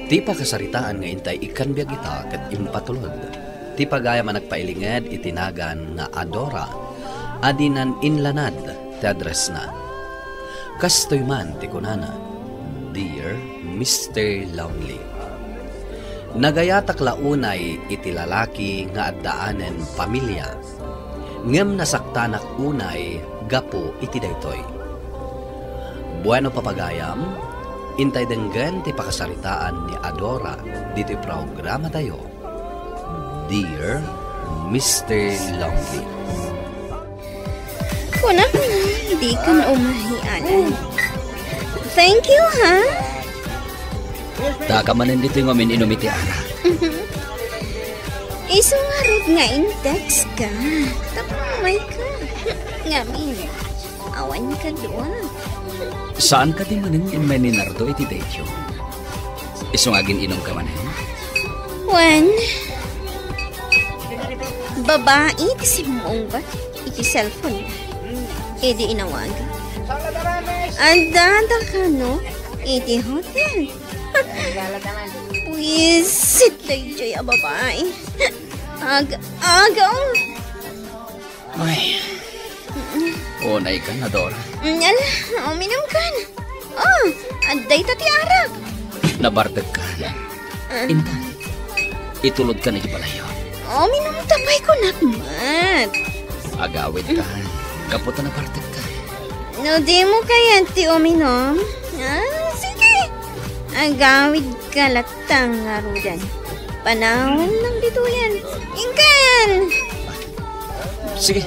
Ti pakasaritaan nga intay ikkan biag ita ket impatulod. Ti pagayam a nagpailinged iti nagan nga Adora, a dinan inlanad ti addressna. Kastoy man ti kunana, "Dear Mister Lonely." Nagayatak la unay iti lalaki nga addaanen pamilia, ngem nasaktanak unay gapu iti daytoy. Bueno, papagayam, intay denggen ti pakasaritaan ni Adora ditoy programatayo, Dear Mister Lonely. Kunak nga, di ka na umahi, Alan. Thank you, ha? Daka manen ditoy nga umin-inum iti arak. Isu ngarud nga in-text ka. Tapno umay ka. Ngamin, awan ka dua. Saan ka di manen nga immay ni Nardo iti daytoy? Isu nga agin-inum ka manen? Wen, babai ti simmungbat iti cellphone. Idi inawag. Adda dakano iti hotel. Buisit daytoy a babai. Ag-agaw. Ay. Unay ka na, Dora. Ala, uminum kan. Oh, adda ita ti arak. Nabartek kan. Ah. Intan, itulod kan iti balayo. Uminum ta pay kunak met. Agawid kan. Gapu ta nabartek kan. No di mo kayat ti uminum, ah, sige. Agawid ka latta ngaruden. Panawen lang ditoyen. Inkan! Sige.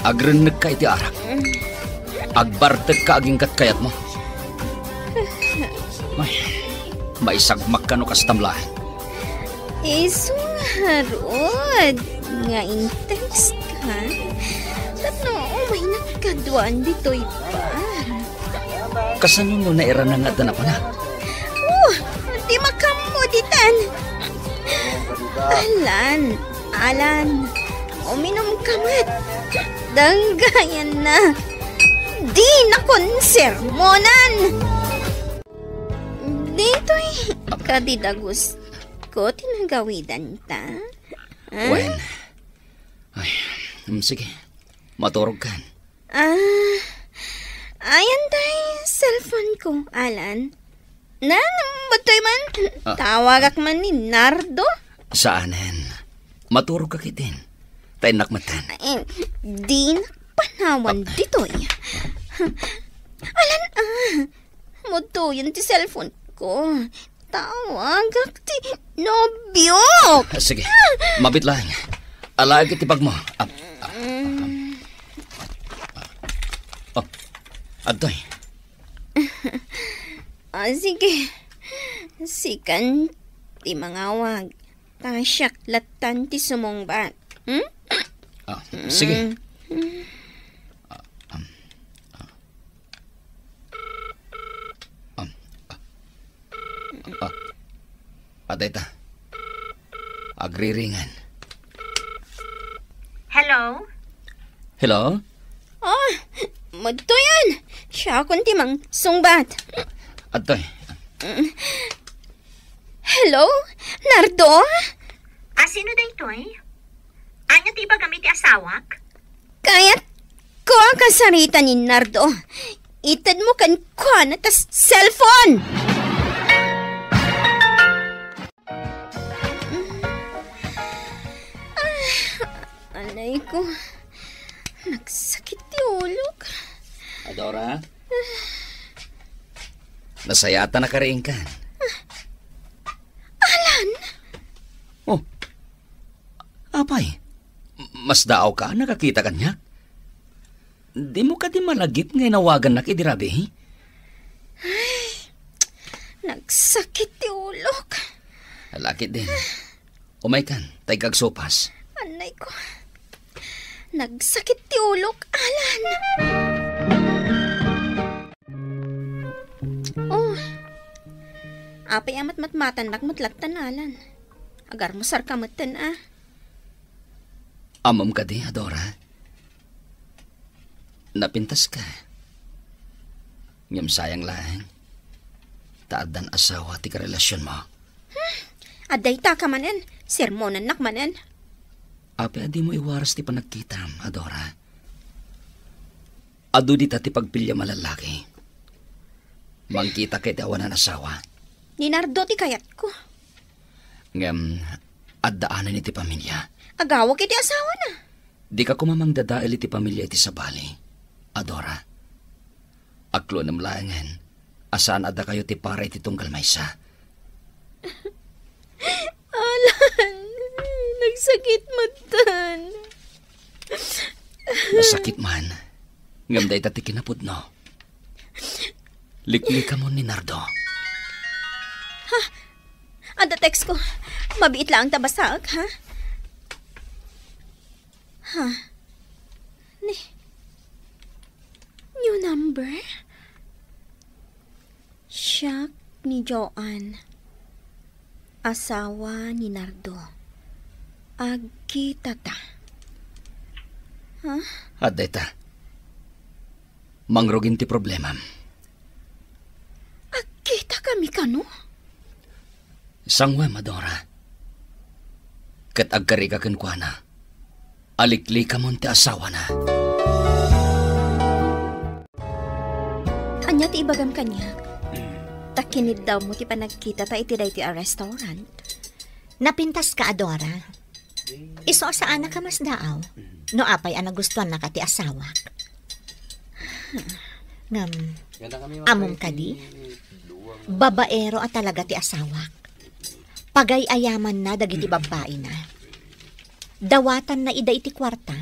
Agrennek ka iti arak. Agbartek ka agingkat kayat mo. Ay, maisagmak ka no kastam laeng. Isu ngarud nga in-text ka? Tapno umaynak kaduan ditoy bar. Kasano no nairana nga adda napanak? Oh, di makammo ditan. Alan, Alan, uminum ka met. Danggayan na. Di na konsermonan. Ditoy kadi dagus ko ti nagawidan ta? Ah? Wen. Ay, mm, sige. Maturog kan. Ah, ayan tay cellphone ko, Alan. Nan, batoy man. Ah. Tawagak man ni Nardo. Saanen. Maturog ka kitin. Tainnak matan. Eh, di nakpanawan ditoy. Alan, ah. Mutuyon ti cellphone ko. Tawagak ti nobiok. Ah, sige. Mabit lang. Alaag iti bag mo. Ah, ah, ah, ah. Oh, adtoy. Ah, sige. Sikan ti mangawag. Ta siak lattan ti sumungbat. Hmm? Ah, sige. Mm. Ah, um, ah. Um, ah. Ah. Adda ita. Agriringan. Hello? Hello? Oh, madtoyan. Siakon ti mangsungbat. Adtoy. Mm. Hello? Nardo? Ah, sino daytoy? Ania ti ibagam iti asawak? Kayatko a kasarita ni Nardo. Itedmo kenkuana ta s-, cellphone! Ah, anay ko. Nagsakit ti ulok. Adora? Nasayatan a kariingkan. Alan? Oh. Apay, masdaaw ka, nakakita kaniak? Di mo kadi malagip nga inawagannak idi rabii? Ay, nagsakit ti ulok. Lakit din. Umaykan, tay kagsupas. Anay ko. Nagsakit ti ulok, Alan. Oh, Apay a matmatmatannak met latta, Alan? Agarmusarka metten a. Ammom kadi, Adora? Napintaska. Ngem sayang laeng. Ta addan asawa ti karelasionmo. Hmm, adda itaka manen, sermonannak manen. Apay a dimo iwaras ti panagkitam, Adora? Adu dita ti pagpiliam a lallaki. Mangkitaka iti awanan asawa. Ni Nardo ti kayatko. Ngem, adda anen iti pamilia. Agawak iti asawana. Dika koma mangdadael iti pamilia iti sabali, Adora. Aklonem laengen a saan a dakayo ti para iti tunggal maysa. Alan, nagsakit metten. Nasakit man, ngem dayta ti kinapudno. Liklikamon ni Nardo. Ha? Adda text ko. Mabiit laeng ta basaek, ha? Ha? Ni, new number? Siak ni Joan, asawa ni Nardo. Agkitata. Ha? Adda ita. Mangrugin ti problemam. Agkitakami kano? Sanguem, Adora. Ket agkarika kenkuana. Aliklikamon ti asawana. Ania ti ibagam kaniak? Ta kiniddawmo ti panagkitata iti daytoy a restaurant? Napintaska, Adora. Isu a saanaka masdaaw no apay a nagustuannaka ti asawak. Ngem, ammom kadi? Babaero a talaga ti asawak. Pagay-ayamanna dagiti babbaina. Dawatanna ida iti kuarta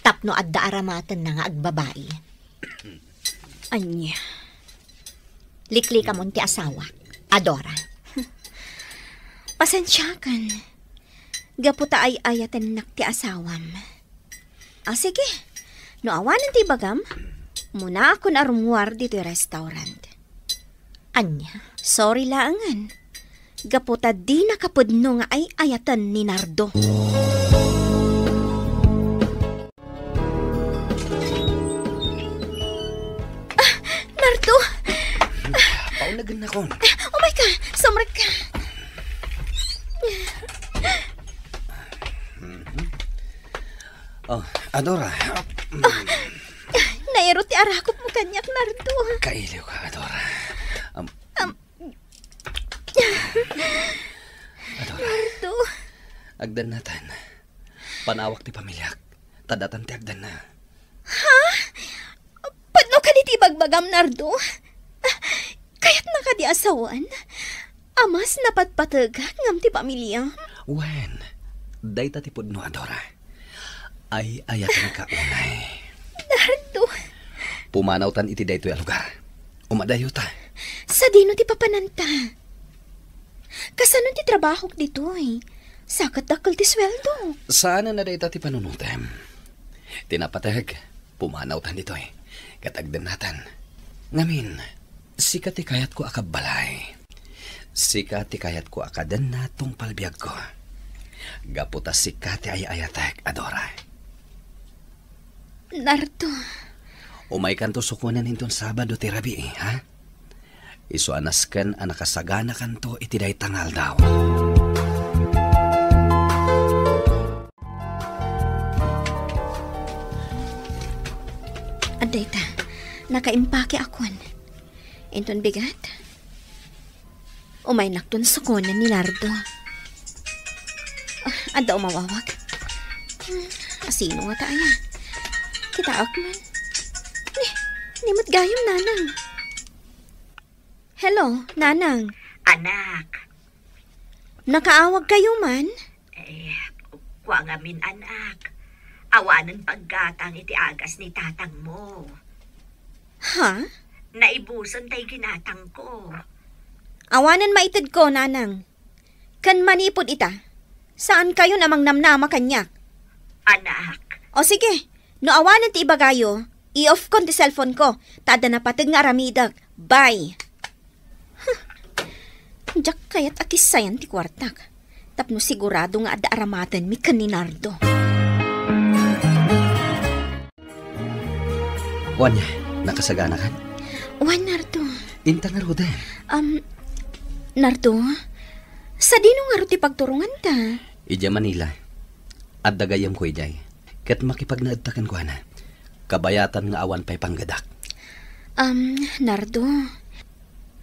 tapno adda aramatenna nga agbabai. Ania? Liklikamon ti asawak, Adora. Pasensiakan. Gapu ta ay-ayatennak ti asawam. Ah, sige. No awanen ti ibagam, munaakon a rummuar ditoy restaurant. Ania? Sorry laengen. Gapu ta dinaka pudno nga ay-ayaten ni Nardo. Ah, Nardo! Paunagennakon. Ah, umay ka! Sumrek ka! Mhm. Oh, Adora. Ah, nairo ti arakopmo kaniak, Nardo. Kailiwka, Adora. Am, Am, Adora. Nardo. Agdannatan. Panawak ti pamiliak. Ta datan ti agdanna. Ha? Pudno kadi ti ibagbagam, Nardo? Kayatna kadi a sawen a mas napatpategak ngem ti pamiliam? Wen, dayta ti pudno, Adora. Ay-ayatenka unay. Nardo. Pumanawtan iti daytoy a lugar. Umadayota. Sadino ti papananta? Kasano ti trabahok ditoy? Sa ket dakkel ti sueldo. Saanen a dayta ti panunotem. Ti napateg, pumanawtan ditoy. Ket agdennatan. Ngamin, sika ti kayatko a kabbalay. Sika ti kayatko a kadenna tungpal biagko. Gapu ta sika ti ay-ayatek, Adora. Nardo. Umaykanto sukonen inton Sabado ti rabii, ha? Isu a nasken a nakasaganakanto iti dayta nga aldaw. Adda ita, nakaimpake akon. Inton bigat, umaynakton sukonen ni Nardo. Ah, adda umawawag. Hmm, asino ngata aya? Kitaak man. Ni, ni met gayam, Nanang. Hello, Nanang. Anak. Nakaawagkayo man? Eh, kua ngamin, anak. Awanen paggatang iti agas ni tatangmo. Ha? Naibusen tay ginatangko. Awanen maitedko, Nanang. Ken manipud ita, saankayon a mangnamnama kaniak. Anak. O sige, no awanen ti ibagayo, i-off kon ti cellphone ko, ta adda napateg nga aramidek. Bye. Diak kayat a kissayan ti kuartak, tapno sigurado nga adda aramatenmi ken ni Nardo. Wen, nakasaganakan? Wen, Nardo. Inta ngaruden. Um, Nardo, sadino ngarud ti pagturonganta? Idiay Manila, adda gayyemko idiay, ket makipagnaedta kenkuana. Kabayatan nga awan pay panggedak. Um, Nardo,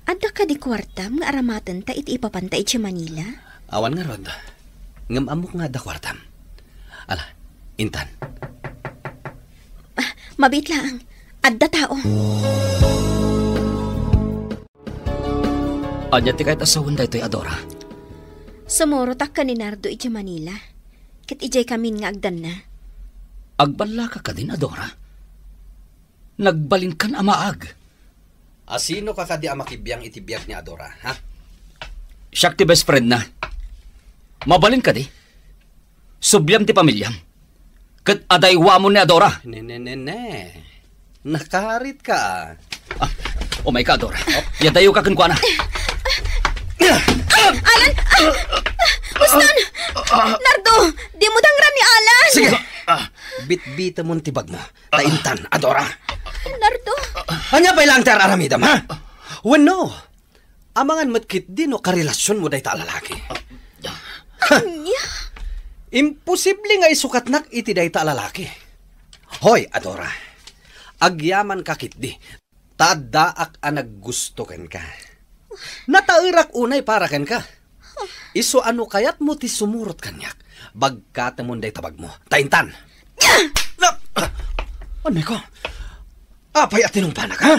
adda kadi kuartam nga aramatenta iti ipapanta idiay Manila? Awan ngarud. Ngem ammok nga adda kuartam. Ala, intan. Ah, mabiit laeng. Adda tao. Ania ti kayat a sawen daytoy, Adora? Sumurotak ken ni Nardo idiay Manila, ket idiay kamin nga agdanna. Agballaka kadin, Adora? Nagbalinkan a maag. Asino ka kadi a makibiang iti biag ni Adora, ha? Siak ti best friend na. Mabalin kadi? Subliam ti pamiliam. Ket adaywamon ni Adora. Ne, ne, ne, ne. Nakaritka. Ah, umay ka, Adora. Yadayo ka kenkuana. Alan! Ah! Uston! Nardo! Dimo dangran ni Alan! Sige! Ah, bitbitemon ti bagmo. Ta intan, Adora. Nardo! Ania pay laeng ti ar-aramidem, ha? Wenno, amangan met ketdi no karelasionmo dayta a lalaki. Ania? Imposible nga isukatnak iti dayta a lalaki. Hoy, Adora. Agyamanka ketdi. Ta addaak a naggusto kenka. Nataerak unay para kenka. Isu a no kayatmo ti sumurot kaniak, bagkatemon dayta bagmo. Ta intan. Na, anay ko? Apay a tinungpanak, ha?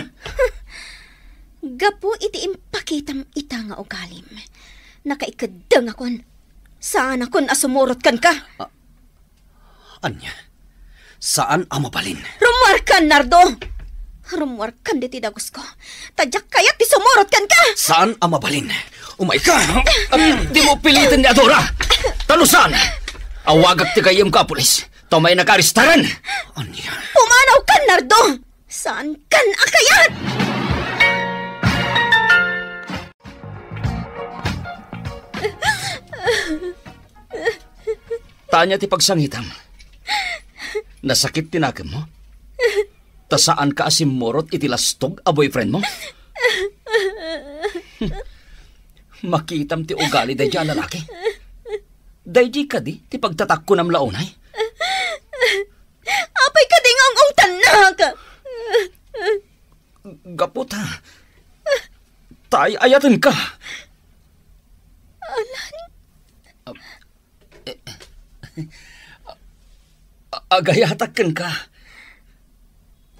Gapu iti impakitam ita nga ugalim, nakaikeddengakon. Saanakon a sumurot kenka. Ah, ania? Saan a mabalin. Rummuarkan, Nardo! Rummuarkan ditoy dagusko. Ta diak kayat ti sumurot kenka! Saan a mabalin. Umayka! Dimo piliten ni Adora! Ta no saan, awagak ti gayyemko a pulis. Ta umaynaka arestaran! Ania? Pumanawkan, Nardo! Saankan a kayat! Ta ania ti pagsangitam? Nasakit ti nakemmo? Ta saanka a simmurot iti lastog a boyfriendmo? Makitam ti ugali daydiay a lalaki. Daydi kadi ti pagtatakkunam la unay? Apay kadi nga ung-ungtannak? Gapu ta, ta ay-ayatenka. Alan? A-, agayatak kenka.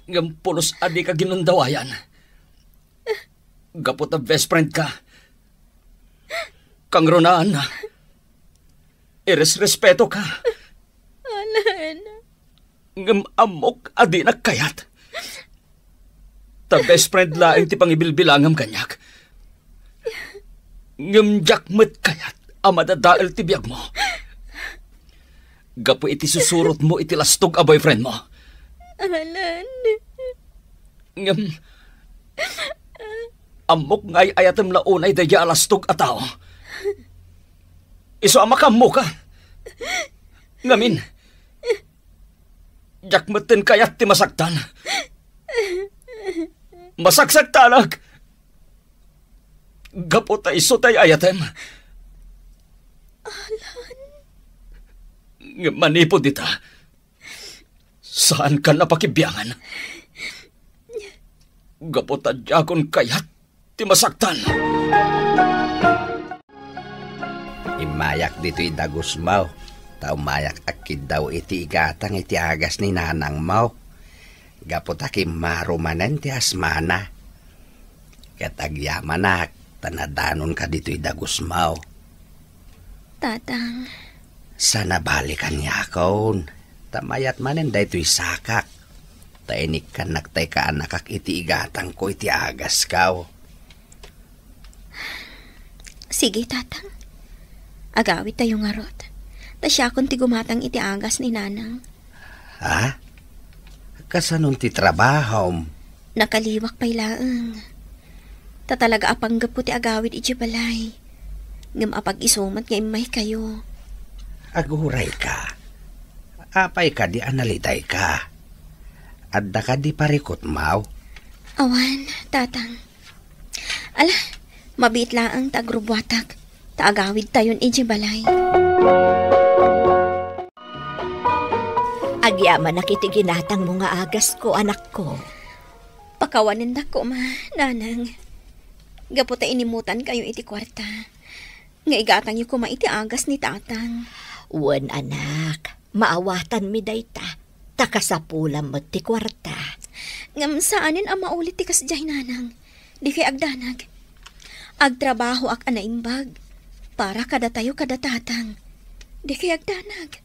Ngem pulos a dika ginundawayan. Gapu ta best friend ka. Kangrunaan na. Iresrespetoka. Alan. Ngem ammok a dinak kayat. Ta best friend laeng ti pangibilbilangam kaniak. Ngem diak met kayat a madadael ti biagmo. Gapu iti susurotmo iti lastog a boyfriendmo. Alan. Ngem, ammok nga ay-ayatem la unay daydiay a lastog a tao. Isu a makaammoka. Ngamin, diak metten kayat ti masaktan. Masaksaktanak. Gapu ta isu tay ayatem. Alan. Ngem manipud ita, saankan a pakibiangan. Gapu ta diakon kayat ti masaktan. Immayak ditoy dagusmo, ta umayak agkiddaw iti igatang iti agas ni nanangmo. Gapu ta kimmaro manen ti asmana. Ket agyamanak, ta nadanonka ditoy dagusmo. Tatang. Saan a bale kaniakon, ta mayat manen daytoy sakak, ta inikkannak tay kaanakak iti igatangko iti agasko. Sige, Tatang. Agawidtayo ngarud. Ta siakon ti gumatang iti agas ni Nanang. Ha? Kasanon ti trabahom? Nakaliwak pay laeng. Ta talaga a panggapu ti agawid idiay balay. Ngem apag-isu met nga immaykayo. Agurayka. Apay kadi a nalidayka? Adda kadi parikutmaw? Awan, Tatang. Ala, mabiit laeng ta agrubbuatak, ta agawidtayon idiay balay. Agyamanak iti ginatangmo nga agas ko, anakko. Pakawanendak koma, Nanang. Gapu ta inimutankayo iti kuarta, nga igatangyo koma iti agas ni Tatang. Wen, anak, maawatanmi dayta, ta kasapulam met ti kuarta. Ngem saanen a maulit ti kasdiay, Nanang. Dikay agdanag. Agtrabahoak a naimbag para kadatayo kada Tatang. Dikay agdanag.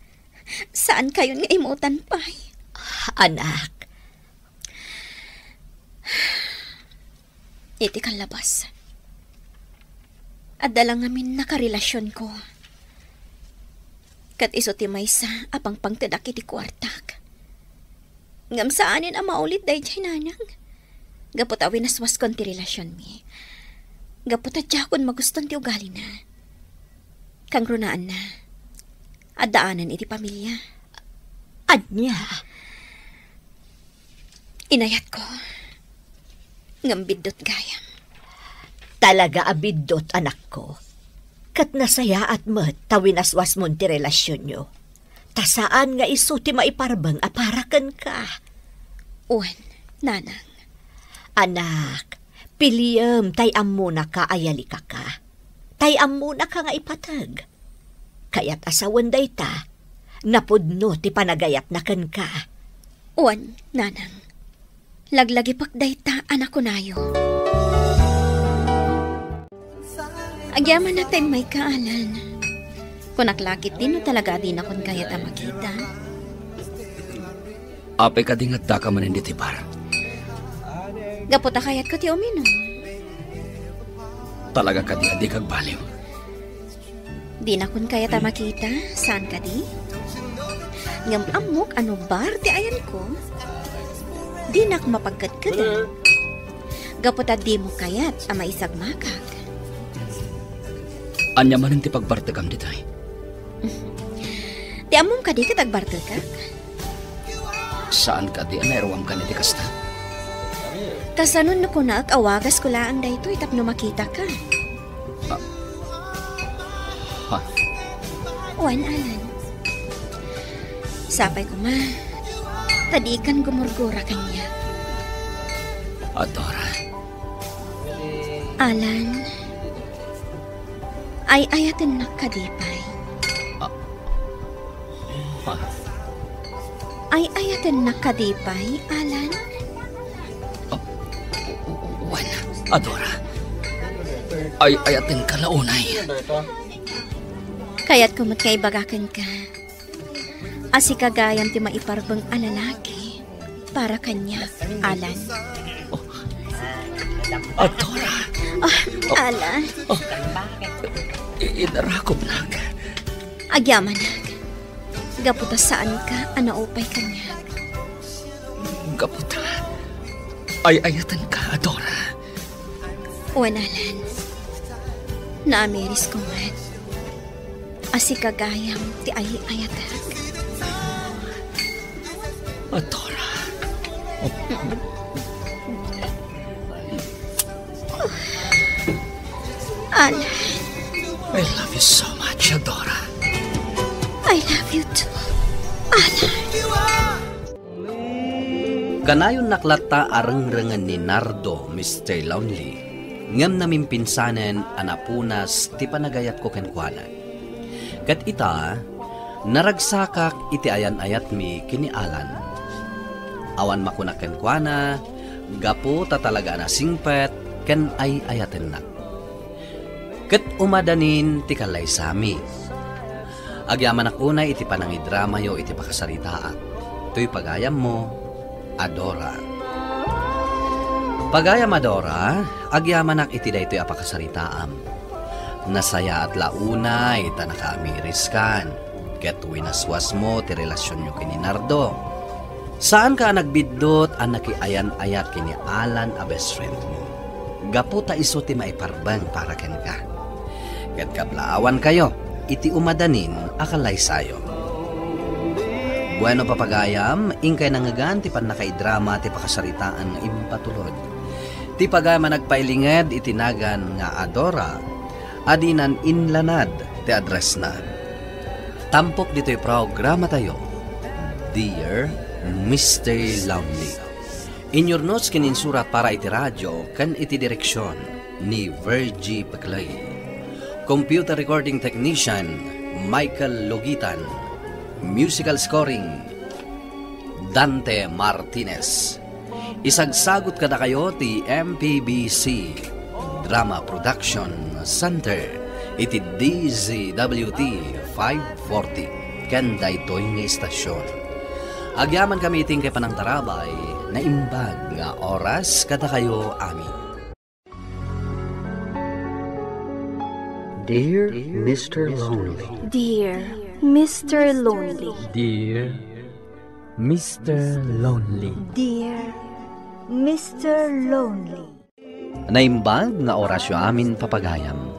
Saankayon nga imutan pay. Anak. Iti kallabas, adda la ngamin nakarelasionko. Ket isu ti maysa a pangpangtedak iti kuartak. Ngem saanen a maulit daydiay, Nanang. Gapu ta winaswaskon ti relasionmi. Gapu ta diakon maguston ti ugalina. Kangrunaanna, addaanan iti pamilia. Ania? Inayatko, ngem biddut gayam. Talaga a biddut, anakko. Ket nasayaat met ta winaswasmon ti relasionyo. Ta saan nga isu ti maiparbeng a para kenka. Wen, Nanang. Anak, piliem tay ammonaka a yalikaka. Tay ammonaka nga ipateg. Kayat a sawen dayta, napudno ti panagayatna kenka. Wen, Nanang. Laglagipek dayta a nakunayo. Agyamanak ta immayka, Alan. Kunak la ketdi no talaga a dinakon kayat a makita. Apay kadi nga addaka manen ditoy bar? Gapu ta kayatko ti uminum. Talaga kadi a dika agbaliw? Dinakon kayat a makita, saan kadi? Ngem ammok a no bar ti ayanko, dinak mapagkedkeda. Gapu ta dimo kayat a maisagmakak. Ania manen ti pagbartekam ditoy? Ti ammom kadi ket agbartekak? Saan kadi a nairuamkan iti kasta? Kasano no kunak a wagasko laeng daytoy tapno makitaka? Ah. Ha? Wen, Alan. Sapay koma ta dikan gumurgura kaniak. Adora. Alan. Ay-ayatennak kadi pay? Ah. Ah. Ay-ayatennak kadi pay, Alan? Ah. Wen, Adora. Ay-ayatenka la unay. Kayatko met nga ibaga kenka a sika gayam ti maiparbeng a lalaki para kaniak, Alan. Adora. Ah, Alan. Oh, i-, inarakobnak. Agyamanak. Gapu ta saanka a naupay kaniak. Gapu ta ay-ayatenka, Adora. Wen, Alan. Naamirisko met a sika gayam ti ay-ayatek. Adora. Alan. I love you so much, Adora. I love you too, Alan. Kanayonnak latta a rengrengen ni Nardo, Mister Lonely, ngem namimpinsanen a napunas ti panagayatko kenkuana. Ket ita, naragsakak iti ayan-ayatmi ken ni Alan. Awan makunak kenkuana, gapu ta talaga a nasingpet ken ay-ayatennak. Ket umadanin ti kallaysami. Agyamanak unay iti panangidramayo iti pakasaritaak. Toy pagayammo, Adora. Pagayam, Adora, agyamanak iti daytoy a pakasaritaam. Nasayaat la unay ta nakaamiriskan, ket winaswasmo ti relasionyo ken ni Nardo. Saanka a nagbiddut a nakiayan-ayat ken ni Alan a best friendmo, gapu ta isu ti maiparbeng para kenka. Ket kablaawankayo iti umadanin a kallaysayo. Bueno, papagayam, inkay nangngegan ti pannakaidrama ti pakasaritaan nga impatulod. Ti pagayam a nagpailinged iti nagan nga Adora, a dinan inlanad ti addressna. Tampok ditoy programatayo, Dear Mister Lonely. Inyurnos ken insurat para iti radio ken iti direksion ni Virgie Peclay. Computer recording technician, Michael Logitan. Musical scoring, Dante Martinez. Isagsagut kadakayo ti M P B C Drama Production Center iti D Z W T five forty ken daytoy nga istasyon. Agyamankami iti inkay panangtarabay, naimbag nga oras kadakayo amin. Dear Mister Lonely. Dear Mister Lonely. Dear Mister Lonely. Dear Mister Lonely. Naimbag nga orasyo amin, papagayam.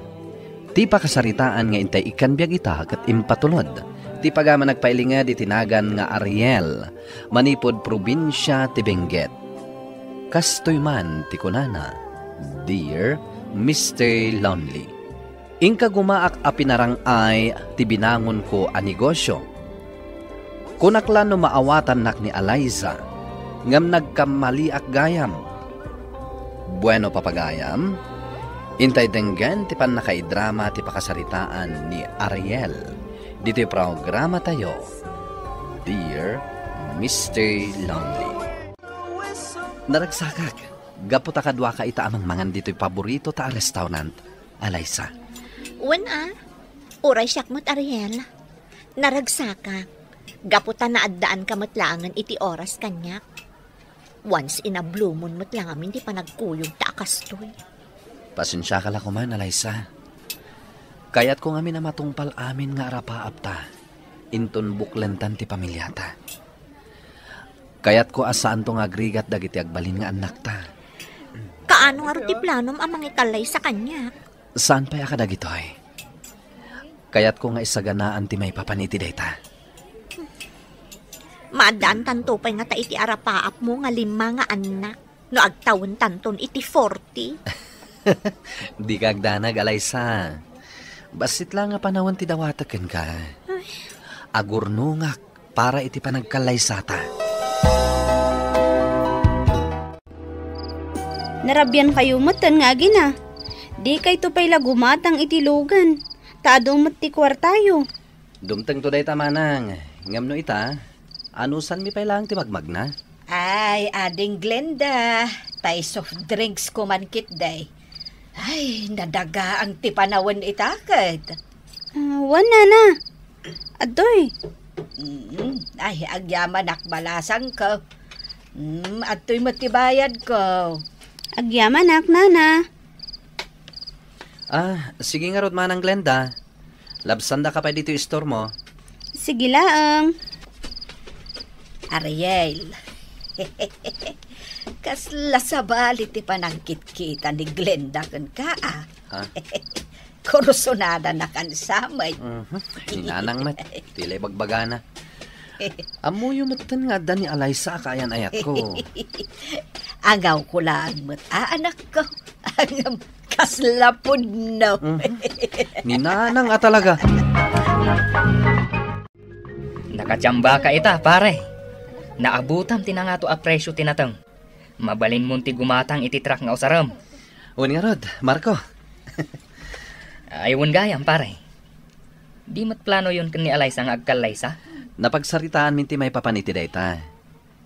Ti pakasaritaan nga intay ikkan biag ita ket impatulod ti pagayam a nagpailinged iti nagan nga Ariel, manipud probinsia ti Benguet. Kastoy man ti kunana, Dear Mister Lonely. Inka gumaak a pinarang-ay ti binangonko a negosio. Kunak la no maawatannak ni Eliza, ngem nagkammaliak gayam. Bueno, papagayam, intay denggen ti pannakaidrama ti pakasaritaan ni Ariel ditoy programatayo, Dear Mister Lonely. Naragsakak, gapu ta kaduaka ita a mangmangan ditoy paborito ta a restaurant. Eliza. Wen a, uray siak met, Ariel. Naragsakak. Gapu ta naaddaanka met laengen iti oras kaniak. Once in a blue moon met la ngamin ti panagkuyogta a kastoy. Pasensiaka la koman, Eliza. Kayatko ngamin a matungpal amin nga arapaapta inton buklentan ti pamiliata. Kayatko a saanto nga agrigat dagiti agbalin nga annakta. Kaano ngarud ti planom a mangikallaysa kaniak? Saan pay a kadagitoy. Kayatko nga isaganaan ti maipapan iti dayta. Maaddaantanto pay ngata iti arapaapmo nga lima nga annak no agtawentanton iti forty. Dika agdanag, Eliza. Bassit la nga panawen ti dawatek kenka. Ay. Agurnongak para iti panagkallaysata. Narabiankayo metten nga agina. Dikayto pay la gumatang iti lugan, ta adu met ti kuartayo. Dumtengto dayta, manang. Ngem no ita, anusanmi pay laeng ti magmagna? Ay, Ading Glenda, tay soft drinks ko man ketdi. Ay, nadagaang ti panawen ita ket. Ah, wen, nana. Adtoy. Mm, ay, agyamanak, balasangko. Mm, adtoy met ti bayadko. Agyamanak, nana. Ah, sige ngarud, Manang Glenda. Labsandaka pay ditoy istormo. Sige laeng. Ariel. Kasla sabali ti panagkitkita ni Glenda kenka, a. Ha? Kursunadanakan sa met. Mhm. Ni nanang met, ti la ibagbagana. Ammoyo metten nga adda ni Eliza a kaayan-ayatko. Angawko laeng met, a, anakko. Ngem kasla pudno. Mhm. Ni nanang a talaga. Nakachambaka ita, pare. Naabutam ti nangato a presio ti nateng. Mabalinmon ti gumatang iti truck nga usarem. Wen ngarud, Marco. Ay, wen gayam, pare. Di met planoyon ken ni Eliza nga agkallaysa? Napagsaritaanmin ti maipapan iti dayta.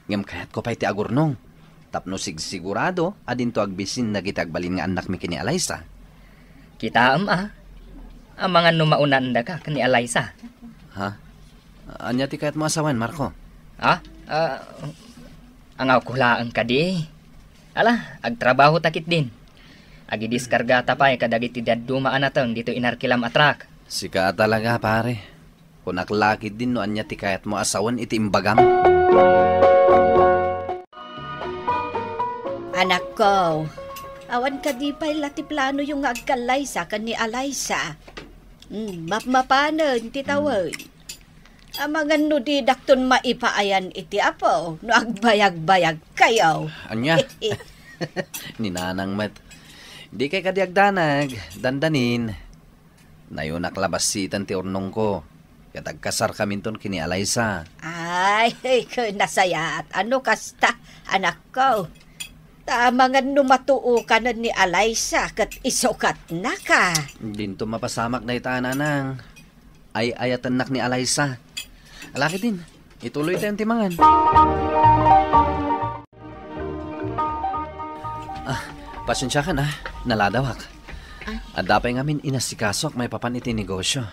Ngem kayatko pay ti agurnong, tapno sigsigurado a dinto agbisin dagiti agbalin nga annakmi ken ni Eliza. Kitaem a, amangan no maunandaka ken ni Eliza. Ha? Ania ti kayatmo a sawen, Marco? Ha? Ah, angawko laeng kadi. Ala, agtrabahota ketdin. Agidiskargata pay kadagiti dadduma a nateng ditoy inarkilam a truck. Sika a talaga, pare. Kunak la ketdin no ania ti kayatmo a sawen iti imbagam. Anakko, Awan kadi pay la ti planoyo nga agkallaysa ken ni Alaysa? Hmm, mapmapanen ti tawen. Amangan no didakton maipaayan iti apo no agbayagbayagkayo. Ania? Ni Nanang met. Dikay kadi agdanag, dandanin. Nayunak la bassiten ti urnongko, ket agkasarkaminton ken ni Alaysa. Ay, nasayaat a no kasta, anakko. Ta amangan no matuokanen ni Alaysa ket isukatnaka. Dinto mapasamak dayta, Nanang. Ay-ayatennak ni Alaysa. Ala ketdin, ituloytayon ti mangan. Ah, pasensiakan, ah. Naladawak. Ah. Adda pay ngamin inasikasoak maipapan iti negosio.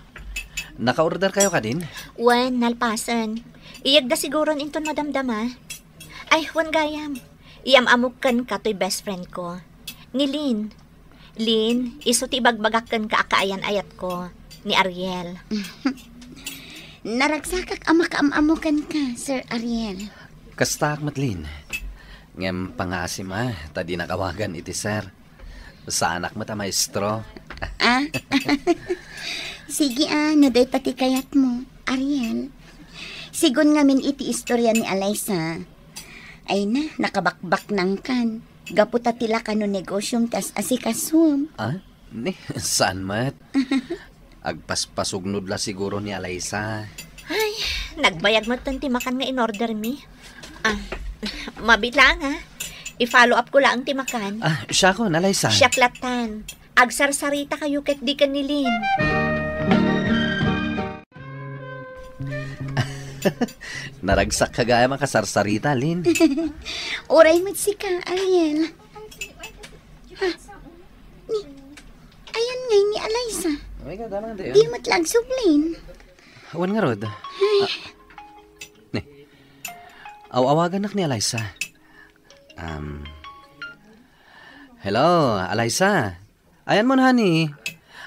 Naka-order kayo kadin? Wen, nalpasen. Iyegda siguron inton madamdama. Ay, wen gayam. Iyam-amok kenka toy best friend ko. Ni Lynn. Lynn, isu ti ibagbagak kenka a kaayan-ayatko, ni Ariel. Naragsakak a makaam-amo kenka, Sir Ariel. Kastaak met, Lynn. Ngem pangaasim a, ta dinak awagan iti sir. Saanak met a maestro. Ah? Sige a, no dayta ti kayatmo, Ariel. Sigun ngamin iti istorya ni Alaysa. Ay na, nakabakbaknangkan. Gapu ta ti lakano negosiom ti as-asikasuem. Ah? Ni, saan met? Agpaspasugnod la siguro ni Alaysa. Ay, nagbayag met ti makan nga in-order mi. Ah, mabiit laeng, ah. I-follow up ko laeng ti makan. Ah, siakon, Alaysa. Siak lattan. Agsarsarita kayo ket di ken ni Lynn. Naragsak ka gayam a kasarsarita, Lynn. Uray met sika, Ariel. Ah, ni, ayan ngay ni Alaysa. Oh my God, ano nga Di yun? Met lang sublin. Awan nga rod. Ay. Ah, ni. Aw-awagannak ni Alaysa. Um, hello, Alaysa. Ayan mo, honey.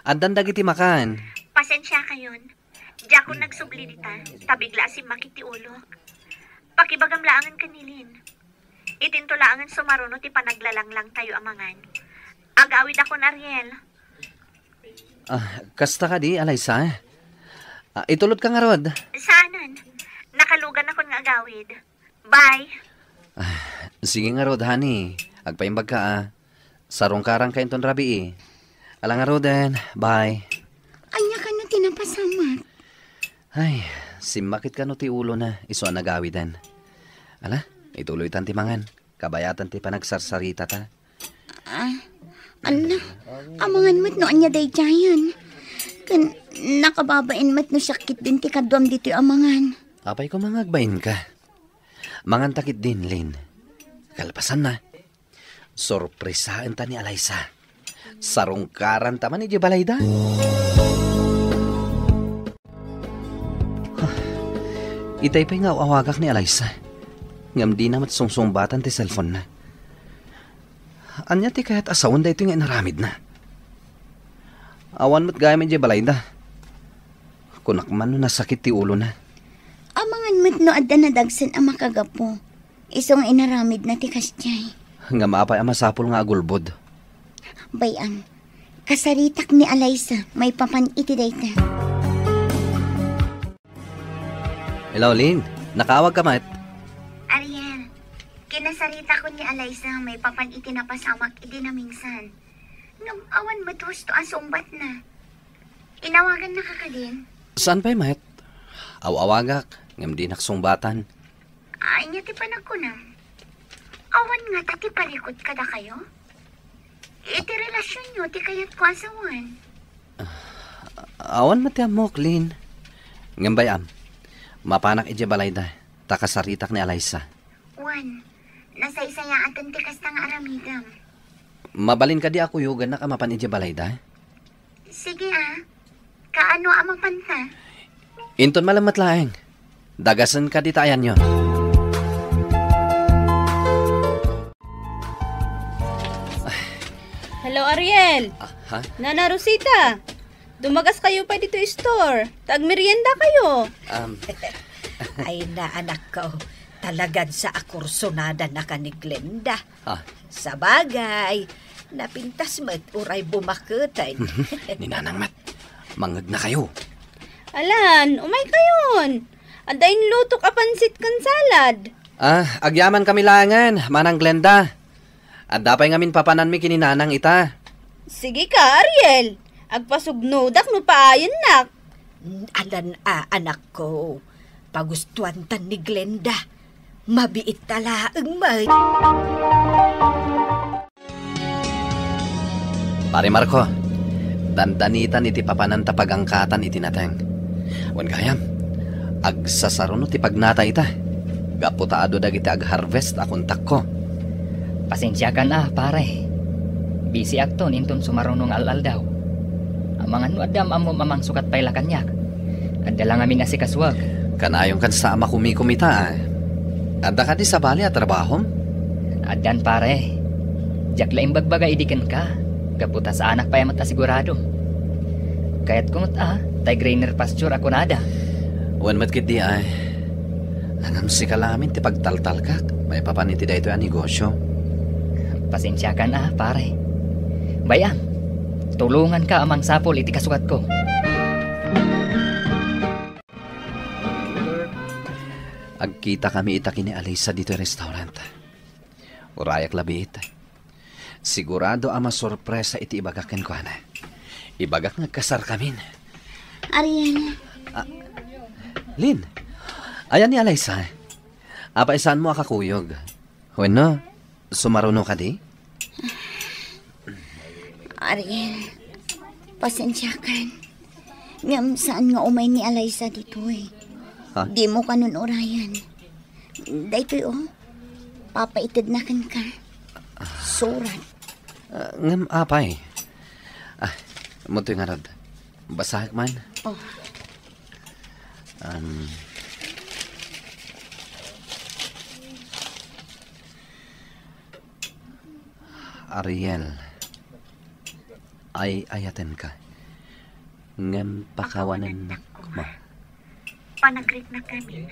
Addan dagiti makan. Pasensia kayon. Diakon nagsubli dita, ta bigla a simmakit ti ulok. Pakibagam laangen ken ni Lynn. Itinto laangen sumaruno ti panaglalanglang tayo a mangan. Agawid akon, Ariel. Ah, kasta kadi, Alaysa? Ah, itulod ka ngarud. Saanen. Nakalugan akon nga agawid. Bye. Ah, sige ngarud, honey. Agpaimbag ka, ah. Sarungkaran ka inton rabii. Ala ngaruden, bye. Ania kano ti napasamak? Ay, simmakit kano ti ulona, isu a nagawiden. Ala, ituloytan ti mangan. Kabayatan ti panagsarsaritata. Ah, ala, amangan met no ania daydiayen. Ken nakababain met no siak ketdin ti kaduam ditoy a mangan. Apay koma nga agbain ka? Manganta ketdin, Lynn. Kalpasanna, sorpresaenta ni Alaysa. Sarungkaranta man idiay balayda. Itay pay nga aw-awagak ni Alaysa. Ngem dina met sungsungbatan ti cellphone-na. Ania ti kayat a sawen daytoy nga inaramidna? Awan met gayam idiay balayda. Kunak man no nasakit ti ulona. Amangan met no adda nadagsen a makagapu. Isu nga inaramidna ti kasdiay. Ngem apay a masapul nga agulbod? Bay-am, kasaritak ni Alaysa maipapan iti dayta. Hello, Lynn. Nakaawag ka met? Ariel, kinasaritakon ni Alaysa maipapan iti napasamak idi namingsan. Ngem awan met husto a sungbatna. Inawagannaka kadin? Saan pay met? Aw-awagak, ngem dinak sungbatan. Ania ti panagkunam? Awan ngata ti parikut kadakayo? Iti relasionyo ti kayatko a sawen. Awan met ti ammok, Lynn. Ngem bay-am, mapanak idiay balayda, ta kasaritak ni Alaysa. Wen, nasaysayaaten ti kasta nga aramidem. Mabalin kadi a kuyogannak a mapan idiay balayda? Sige, a. Kaano a mapanta? Inton malemmet laeng. Dagasen kadi ta ayanyo. Hello, Ariel. Ah, ha? Nana Rosita, dumagas kayo pay ditoy store. Ta agmerienda kayo. Um. Ay na, anak ko. Talagan sa akursunada na ka ni Glenda. Ah. Sabagay, Napintas met uray bumaketen. Ni Nanang met, mangegnakayo. Alan, umaykayon. Adda inlutok a pansit ken salad. Ah, agyamankami laengen, Manang Glenda. Adda pay ngamin papananmi ken ni Nanang ita. Sige ka, Ariel. Agpasugnodak no paayennak. Alan a, anakko. Pagustuantan ni Glenda. Mabiit ta laeng met. Pare Marco, dandanitan iti papananta pagangkatan iti nateng. Wen gayam, agsasaruno ti pagnata ita. Gapu ta adu dagiti agharvest a kontakko. Pasensiakan a, pare. Bisiakton inton sumaruno nga al-aldaw. Amangan no adda am-ammom a mangsukat pay la kaniak. Adda la ngamin asikasuak. Kanayonkan sa a makumikom ita, a. Adda kadi sabali a trabahom? Addan, pare. Diak la imbagbaga idi kenka. Gapu ta saanak pay a met a sigurado. Kayatko met a, tay greener pasture a kunada. Wen met ketdi ay. Ngem sika lamin ti pagtaltalkak, maipapan iti daytoy a negosyo. Pasensiakan a, pare. Bay-am, tulonganka a mangsapul iti kasukatko. Agkitakami ita ken ni Alisa ditoy restaurant. Urayak labiit. Sigurado a masurpresa iti ibagak kenkuana. Ibagak nga agkasarkamin. Ariel. Ah, Lin, ayan ni Alisa? Apay saanmo a kakuyog? Wenno, sumaruno kadi? Ariel, pasensiakan. Ngem saan nga umay ni Alisa ditoy. Ha? Dimo kanon urayan. Daytoy, o. Papaitedna kenka. Surat. Ah, ngem apay? Ah, mutoy ngarud. Basahek man. O. Um, Ariel, ay-ayatenka, ngem pakawanennak koma. Panagriknak ngamin,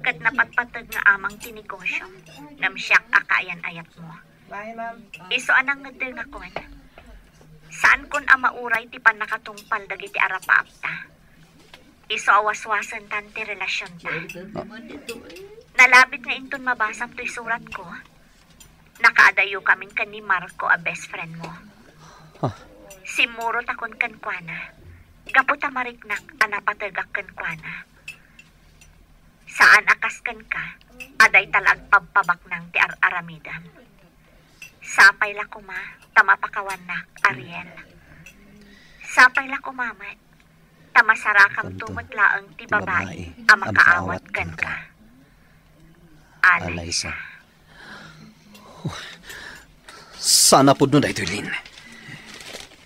ket napatpateg nga amang ti negosiom, ngem siak a kaayan-ayatmo. Isu a nangngegdengakon, saankon a mauray ti pannakatungpal dagiti arapaapta. Isu a waswasentan ti relasionta. Nalabit nga inton mabasam toy suratko, nakaadayokamin ken ni Marco a best friendmo. Ah. Simmurotakon kenkuana, gapu ta mariknak a napategak kenkuana. Saan a kas kenka, a dayta la agpabpabaknang ti ar-aramidem. Sapay la koma ta mapakawannak, Ariel. Sapay la koma met ta masarakamto met laeng ti babai a makaawat kenka. Alaysa. Saan a pudno daytoy, Lin.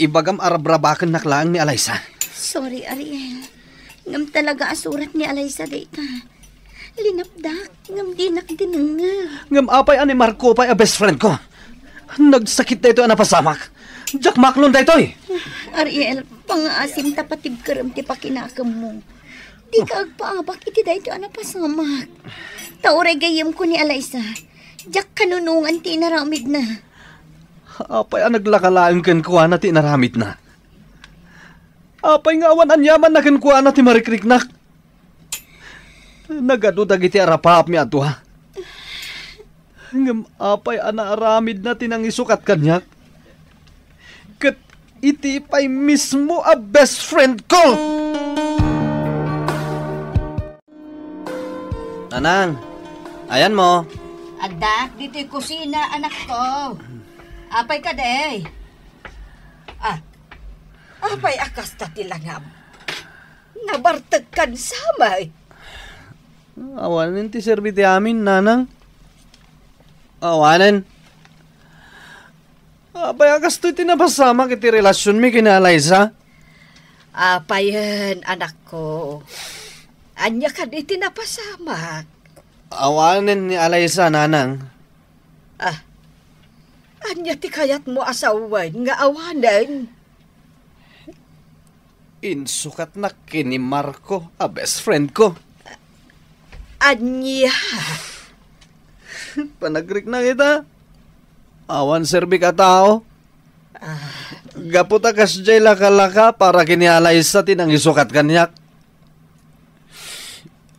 Ibagam a rabrabakennak laeng ni Alaysa. Sorry, Ariel. Ngem talaga a surat ni Alaysa dayta. Linapdak, ngem dinak dinengngeg. Ngem apay a ni Marco pay a best friend ko? Nagsakit daytoy a napasamak. Diak maklon daytoy. Ariel, pangaasim ta patibkerem ti pakinakemmo. Dika agpaabak iti daytoy a napasamak. Ta uray gayyemko ni Alaysa, diak kanunongan ti inaramidna. Apay a naglaka laeng kenkuana ti inaramidna? Apay nga awan aniamanna kenkuana ti marikriknak? Nagadu dagiti arapaapmi a dua. Ngem apay a naaramidna ti nangisukat kaniak? Ket iti pay mismo a best friend ko! Nanang, ayanmo. Addaak ditoy kusina, anakko. Apay kadi? Ah, apay a kasta ti langam? Nabartekkan sa met. Awanen ti serbi ti amin, Nanang. Awanen. Apay a kastoy ti napasamak iti relasionmi ken ni Alaysa? Apayen, anakko. Ania kadi ti napasamak? Awanen ni Alaysa, Nanang. Ah, ania ti kayatmo a sawen nga awanen? Insukatnak ken ni Marco a best friend ko. Ania? Panagriknak ita. Awan serbik a tao. Gapu ta kasdiay lakalaka para ken ni Alaysa ti nangisukat kaniak.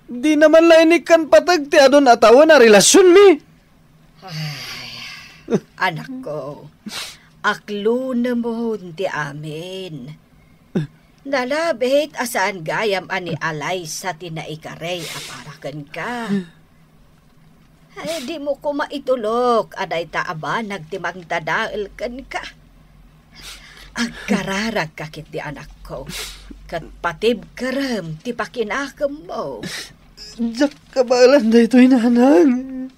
Dina man la inikkan pateg ti adun a tawen a relasionmi. Ay, anakko, aklunemon ti amin. Nalabit a saan gayam a ni Alaysa ti naikari a para kenka. Ay, dimo koma itulok a dayta a banag ti mangdadael kenka. Agkararagka ketdi, anakko, ket patibkerem ti pakinakemmo. Diak kabaelan daytoy, nanang.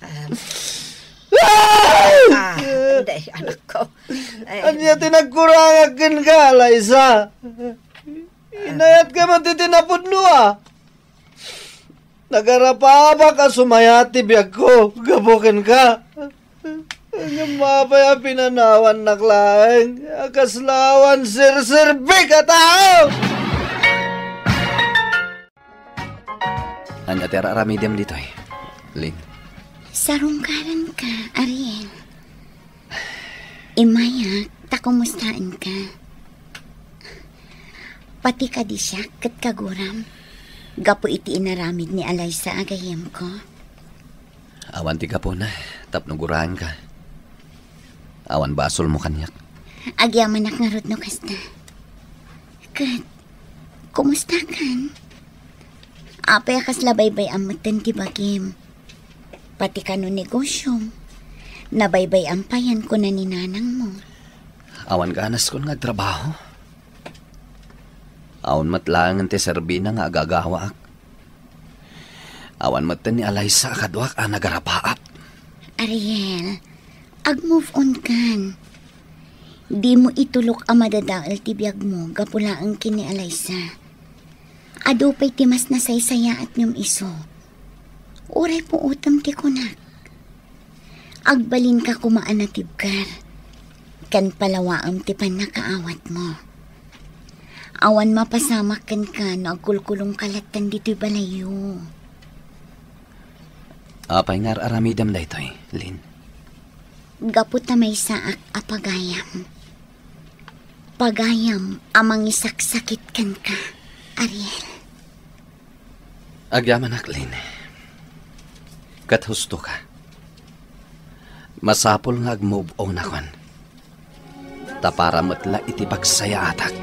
Um, ah, hindi, anakko. Ay, ania ti nagkurangak kenka, Alaysa? Inayatka man ti tinapudno, a. Nagarapaabak a sumayat ti biagko gapu kenka. Ngem apay a pinanawannak laeng a kasla awan serserbik a tao? Ania ti ar-aramidem ditoy, Lin? Sarungkarenka, Ariel. Immayak ta kumustaenka. Pati kadi siak ket kaguram gapu iti inaramid ni Alaysa a gayyemko. Awan ti gapuna tapno guraenka. Awan basolmo kaniak. Agyamanak ngarud no kasta. Ket, kumustakan? Apay a kasla baybay-am metten ti bagim? Pati kano negosyom, nabaybay-am payen kuna ni nanangmo. Awan ganaskon nga agtrabaho. Awan met laengen ti serbina nga agagawaak. Awan metten ni Alaysa a kaduak a nagarapaap. Ariel, ag-move on kan. Dimo itulok a madadael ti biagmo gapu laeng ken ni Alaysa. Adu pay ti mas nasaysayaat ngem isu. Uray puotem ti kunak. Agbalinka koma a natibker, ken palawaem ti pannakaawatmo. Awan mapasamak kenka no agkulkulongka latta ditoy balayyo. Apay nga ar-aramidem daytoy, Lin? Gapu ta maysaak a pagayam. Pagayam a mangisaksakit kenka, Ariel. Agyamanak, Lin. Ket husto ka. Masapul nga ag-move on akon. Ta para met la iti pagsayaatak.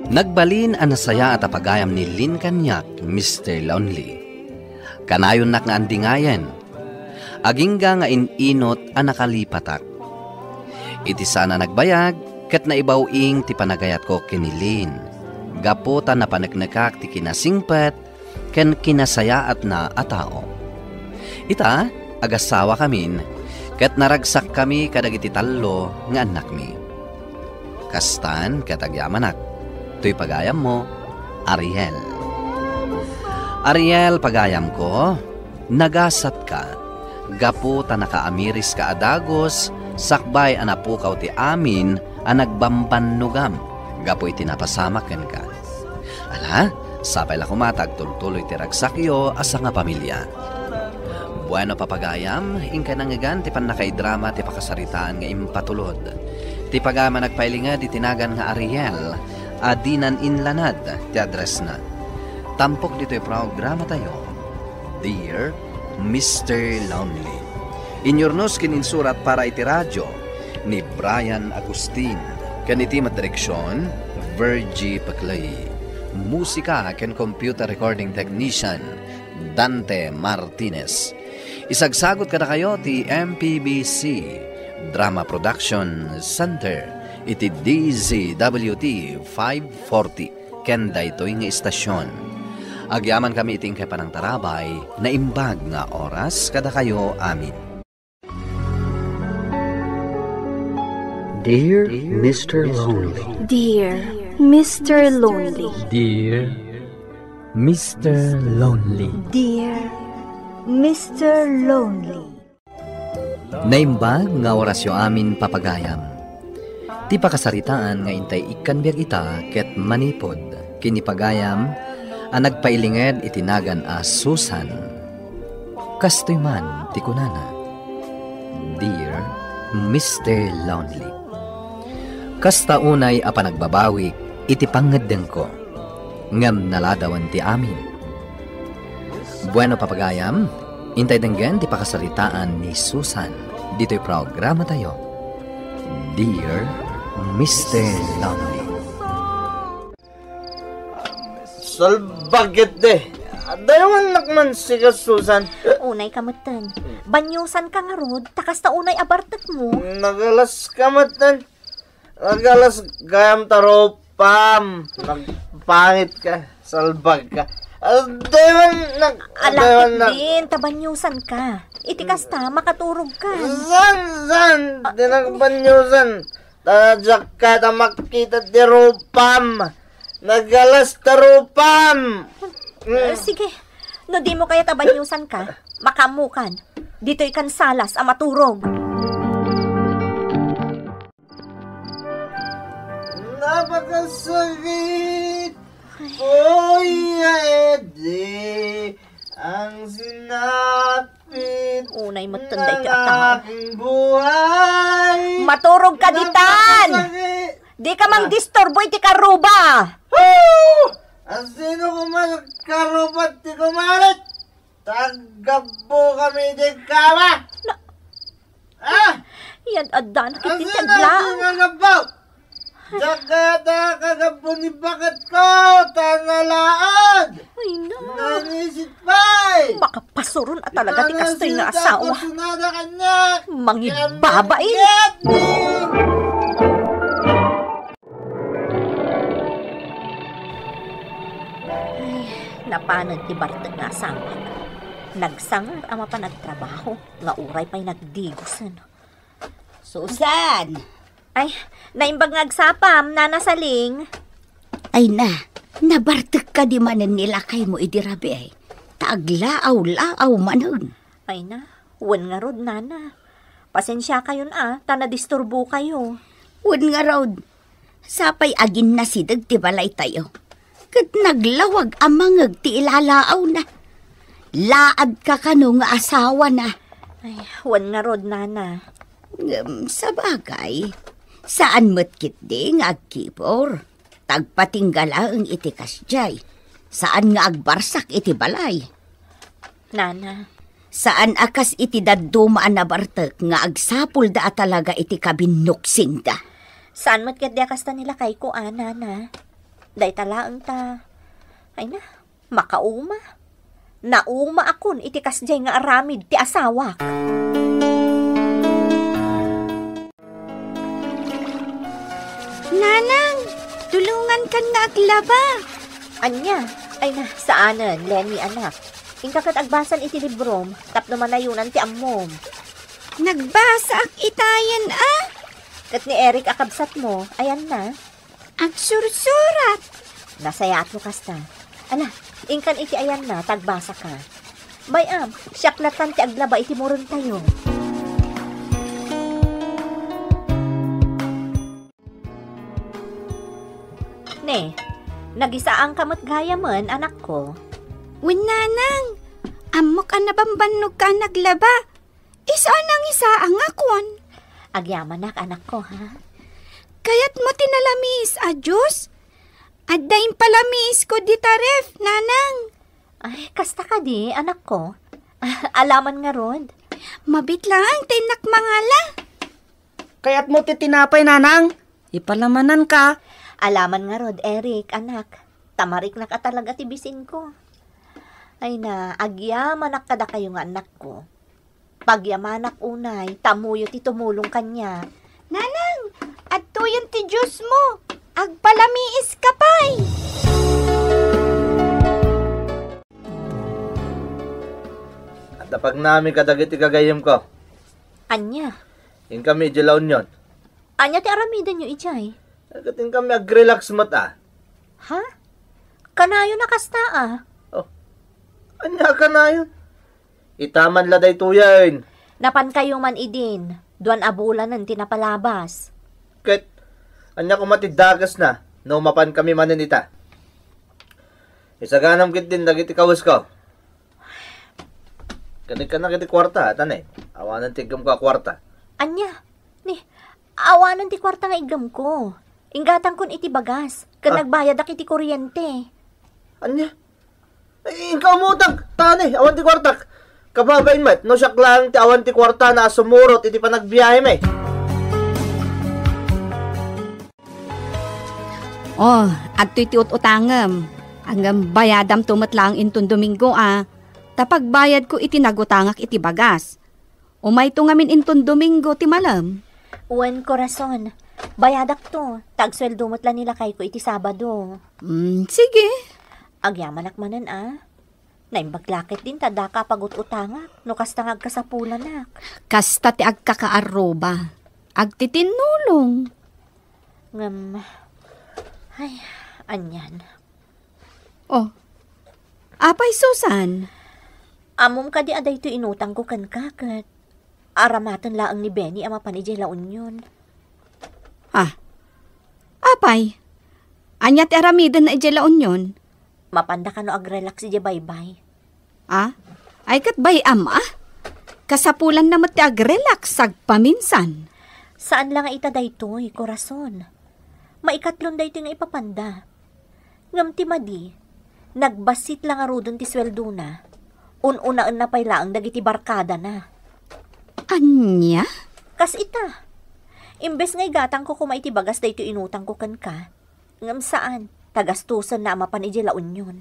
Nagbalin a nasayaat a pagayam ni Lin kaniak, Mister Lonely. Kanayonnak nga andingayen, agingga nga in-inot a nakalipatak. Iti saan a nagbayag, ket naibaw-ing ti panagayatko ken ni Lin, gapu ta napaneknekak ti kinasingpet ken kinasayaatna a tao. Ita, agasawakamin, ket naragsakkami kadagiti tallo nga annakmi. Kastan ket agyamanak, toy pagayammo, Ariel. Ariel, pagayamko, nagasatka, gapu ta nakaamiriska a dagus sakbay a napukaw ti amin a nagbambannogam gapu iti napasamak kenka. Ala, sapay la koma ta agtultuloy ti ragsakyo a sangapamilia. Bueno, papagayam, inkay nangngegan ti pannakaidrama ti pakasaritaan nga impatulod. Ti pagayam a nagpailinged iti nagan nga Ariel, a dinan inlanad ti addressna. Tampok ditoy programatayo, Dear Mister Lonely. Inyurnos ken insurat para iti radio ni Brian Agustin, ken iti met direksion, Virgie Peclay. Musika ken computer recording technician, Dante Martinez. Isagsagot kadakayo ti M P B C Drama Production Center iti D Z W T five forty ken daytoy nga istasion. Agyamankami iti inkay panangtarabay, naimbag nga oras kadakayo amin. Dear Mister Lonely. Dear Mister Lonely. Dear Mister Lonely. Dear Mister Lonely. Naimbag nga orasyo amin, papagayam. Ti pakasaritaan nga intay ikkan biag ita ket manipud ken ni pagayam a nagpailinged iti nagan a Susan. Kastoy man ti kunana, Dear Mister Lonely. Kasta unay a panagbabawik iti pangngeddengko, ngem naladawen ti amin. Bueno, papagayam, intay denggen ti pakasaritaan ni Susan ditoy programatayo, Dear Mister Lonely. Salbag ketdi. Daywannak man sika, Susan. Unay ka metten. Baniosan ka ngarud, ta kasta unay a bartek mo. Nagalas ka metten. Nagalas gayam ta rupam. Nagpangit ka. Salbag ka. Ah, daywan nag-, Ala, daywan nag- din, ta baniosan ka. Iti kasta, makaturog ka. San, san? Ah, di nagbaniosan. Ta diak kayat a makita ti rupam. Nagalas ta rupam. Eh, sige. No di mo kayat a baniosan ka, makaammokan. Ditoy kan salas a maturog. Napakasakit, Kuya Eddie, ang sinapit Unay metten daytoy a tao. Aking buhay. Maturog ka ditan! Napakasakit. Di ka mangdisturbo iti karuba! Hoo! Asino ko man karuba ti kumarit? Taggabbo kami di kama! Na- Ah! Yan, adda na kiti taglaang. Asino ti nagabbo? Diak kayat a kagabbo ni baket ko, ta nalaad! Ay, na. Nanisit pay! Makapasuron a talaga ti kastoy nga asawa. Mangibaba, eh. Ay, napanag ti bartek nga asawa. Nagsangad a mapan agtrabaho, nga uray pay nagdigosen. Susan! Ay, naimbag nga agsapam, Nana Saling. Ay na, nabartek kadi manen ni lakaymo idi rabii, ta aglaaw-laaw manen. Ay na, wen ngarud, Nana. Pasensiakayon a, ta nadisturbokayo. Wen ngarud, sapay aginnasideg ti balaytayo. Ket naglawag a mangeg ti ilalaawna. Laadka kano nga asawana. Ay, wen ngarud, Nana. Ngem, sabagay, saan met ketdi nga agkibor. Tagpatingga laeng iti kasdiay. Saan nga agbarsak iti balay. Nana. Saan a kas iti dadduma a nabartek nga agsapulda a talaga iti kabinnuksingda. Saan met ketdi a kasta ni lakayko a, Nana. Dayta laeng ta. Ay na, makauma. Naumaakon iti kasdiay nga aramid ti asawak. Nanang, tulongankan nga aglaba. Ania? Ay na, saanen, Lenny, anak. Inka ket agbasan iti librom, tapno manayonan ti ammom. Nagbasaak itayen a. Ket ni Eric a kabsatmo, ayanna? Agsursurat. Nasayaat no kasta. Ala, inkan iti ayanna, ta agbasaka. Bay-am, siak latan ti aglaba iti murentayo. Ne, nagisaanka met gayamen, anakko. Wen, nanang, ammok a nabambannogka a naglaba. Isu a nangisaang a kuan. Agyamanak, anakko, ha? Kayatmo ti nalamiis a juice? Adda impalamiisko dita ref, nanang. Ay, kasta kadi, anakko. Alaman ngarud. Mabiit laeng ta innak mangala. Kayatmo ti tinapay, nanang? Ipalamananka. Alaman ngarud, Eric, anak. Tamariknak a talaga ti bisinko. Ay na, agyamanak kadakayo nga annakko. Pagyamanak unay, ta ammoyo ti tumulong kaniak. Nanang, adtoyen ti juice mo. Agpalamiiska pay. Adda pagnami kadagiti gagayyemko. Ania? Inkami idiay La Union. Ania ti aramidenyo idiay? Ket inkami agrelax met a. Ha? Kanayon a kasta a. Oh. Ania kanayon? Ita man la daytoyen. Napankayo man idin, duan a bulanen ti napalabas. Ket ania koma ti dakesna no mapankami manen ita? Isaganam ketdin dagiti kawesko. Kanikana iti kuarta, ita ne. Awanen ti iggemko a kuarta. Ania? Awanen ti kuarta nga iggemko. Inggatangkon iti bagas, ken Ah. nagbayadak iti kuryente. Ania? Ay, inka umutang, tani, awan ti kuartak. Kababain met, no siak laeng ti awan ti kuartana a sumurot iti panagbiahem. Oh, adtoy ti ut-utangem. Ngem bayadamto met laeng inton Domingo a, ta pagbayadko iti nagutangak iti bagas. Umayto ngamin inton Domingo ti malem. Wen, korason. Bayadakto, ta agsueldo met la ni lakayko iti Sabado. Mm, sige. Agyamanak manen a. Naimbag la ketdin ta daka a pagut-utangak, no kasta nga agkasapulanak. Kasta ti agkakaarruba. Agtitinnulong. Ngem, ay, anian. Oh. Apay, Susan? Ammom kadi a daytoy inutangko kenka ket aramaten laeng ni Benny a mapan idiay La Union. Ah. Apay? Ania ti aramidenna idiay La Union? Mapanda kano agrelax idiay baybay? Ah? Ay, ket bay-am, ah? Kasapulanna met ti agrelax agpaminsan. Saan la nga ita daytoy, korason. Maikatlon daytoy nga ipapanda. Ngem ti madi, nagbassit la ngaruden ti sueldona. Un-unaenna pay laeng dagiti barkadana. Ania? Kas ita. Imbes nga igatangko koma iti bagas daytoy inutangko kenka, ngem saan, ta gastusenna a mapan idiay La Union.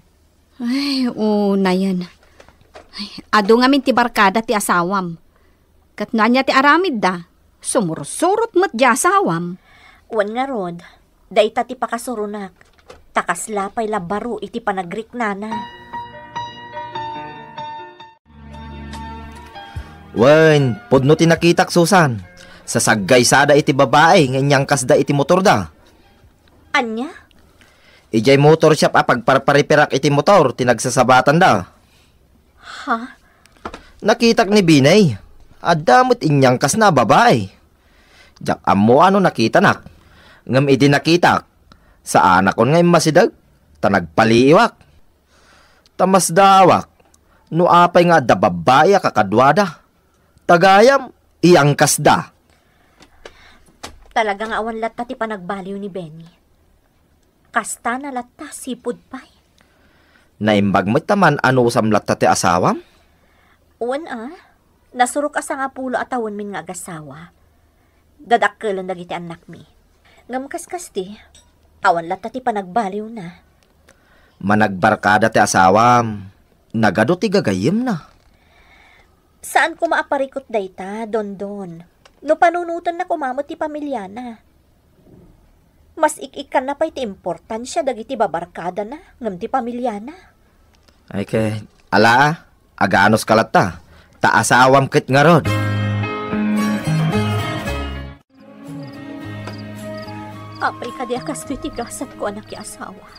Ay, unayen. Ay, adu ngamin ti barkada ti asawam. Ket no ania ti aramidda, sumursurot met ti asawam. Wen ngarud, dayta ti pakasuronak. Ta kasla pay la baro iti panagriknana. Wen, pudno ti nakitak, Susan. Sasaggaysada iti babai nga inyangkasda iti motorda. Ania? Idiay motor shop a pagparpariperak iti motor ti nagsasabatanda. Ha? Nakitak ni Binay. Adda met inyangkasna a babai. Diak ammo a no nakitanak. Ngem idi nakitak, saanakon nga immasideg, ta nagpaliiwak. Ta masdaawak no apay nga adda babbai a kakaduada. Ta gayam, iyangkasda. Talaga nga awan latta ti panagbaliw ni Benny. Kastana latta, sipud pay. Naimbag met ta man-anusam latta ti asawam? Wen a, nasurok a sangapulo a tawenmin nga agasawa. Dadakkelon dagiti annakmi. Ngem kaskasti, awan latta ti panagbaliwna. Managbarkada ti asawam. Nagadu ti gagayyemna. Saan koma a parikut dayta, Dondon. No panunotenna koma met ti pamiliana. Mas ik-ikkanna pay ti importansia dagiti babarkadana ngem ti pamiliana. Ay ket, ala, aganuska latta, ta asawam ket ngarud. Apay kadi a kastoy ti gasatko a nakiasawa?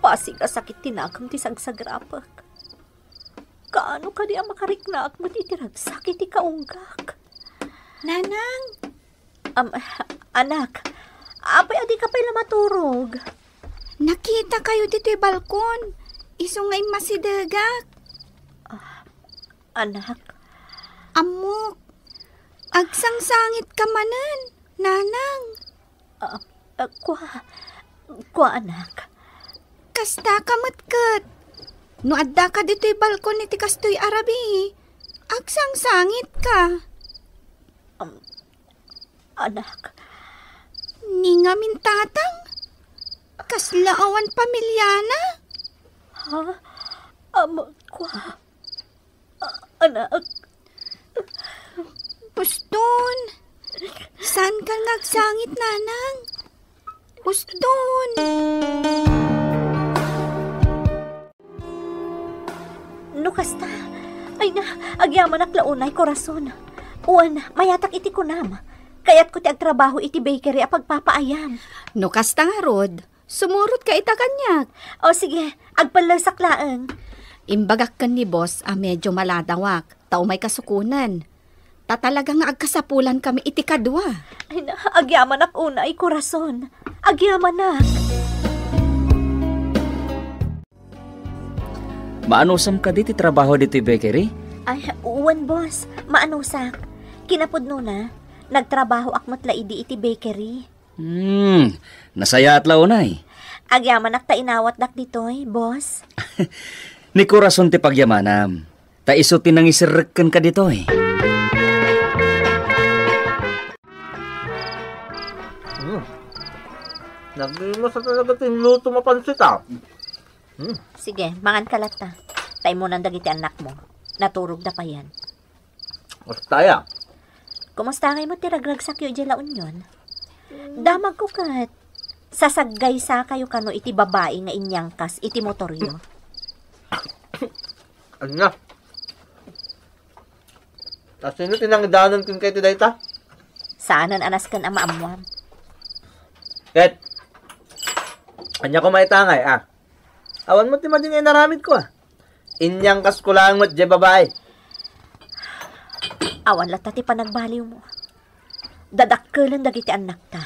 Pasig a sakit ti nakem ti sagsagrapek. Kaano kadi a makariknaak met iti ragsak iti kaunggak? Nanang! Am, anak, apay a dika pay la maturog? Nakitakayo ditoy balkon. Isu nga immasidegak. Ah, anak. Ammok. Agsangsangitka manen, Nanang. Ah, ah, kua, kua, anak. Kastaka met ket. No addaka ditoy balkon iti kastoy a rabii, agsangsangitka. Um, anak. Ni ngamin tatang? Kasla awan pamiliana? Ha? Am, kua? A-, anak. Uston. Saanka nga agsangit, Nanang? Uston. No kasta, ay na, agyamanak la unay, korason. Wen, mayatak iti kunam. Kayatko ti agtrabaho iti bakery a pagpapaayam. No kasta ngarud, sumurotka ita kaniak. O, sige, agpallesak laeng. Imbagak ken ni boss a medyo maladawak, ta umay kasukonen. Ta talaga nga agkasapulankami iti kadua. Ay na, agyamanak unay, korason. Agyamanak. Maanusam kadi ti trabaho ditoy bakery? Ay, wen, boss. Maanusak. Kinapudnona, Nagtrabahoak met la idi iti bakery. Hmm, nasayaat la unay. Agyamanak ta inawatdak ditoy, boss. Ni Corazon ti pagyamanam. Ta isu ti nangiserrek kenka ditoy. Hmm. Nagmimos talaga ti luto mapansit, ah. Hmm. Sige, mangan ka latta. Ta immunan dagiti annakmo. Naturogda payen. Kasta ya? Kumusta ngay met ti ragragsakyo idiay La Union? Damagko ket sasaggaysakayo kano iti babai nga inyangkas iti motoryo. Ania? Ta sino ti nangidanon kenka iti dayta? Saanen a nasken a maammuam. Ket, ania koma ita ngay, ah? Awan met ti madi nga inaramidko, ah. Inyangkasko laeng met diay babai. Awan latta ti panagbaliwmo. Dadakkelen dagiti annakta.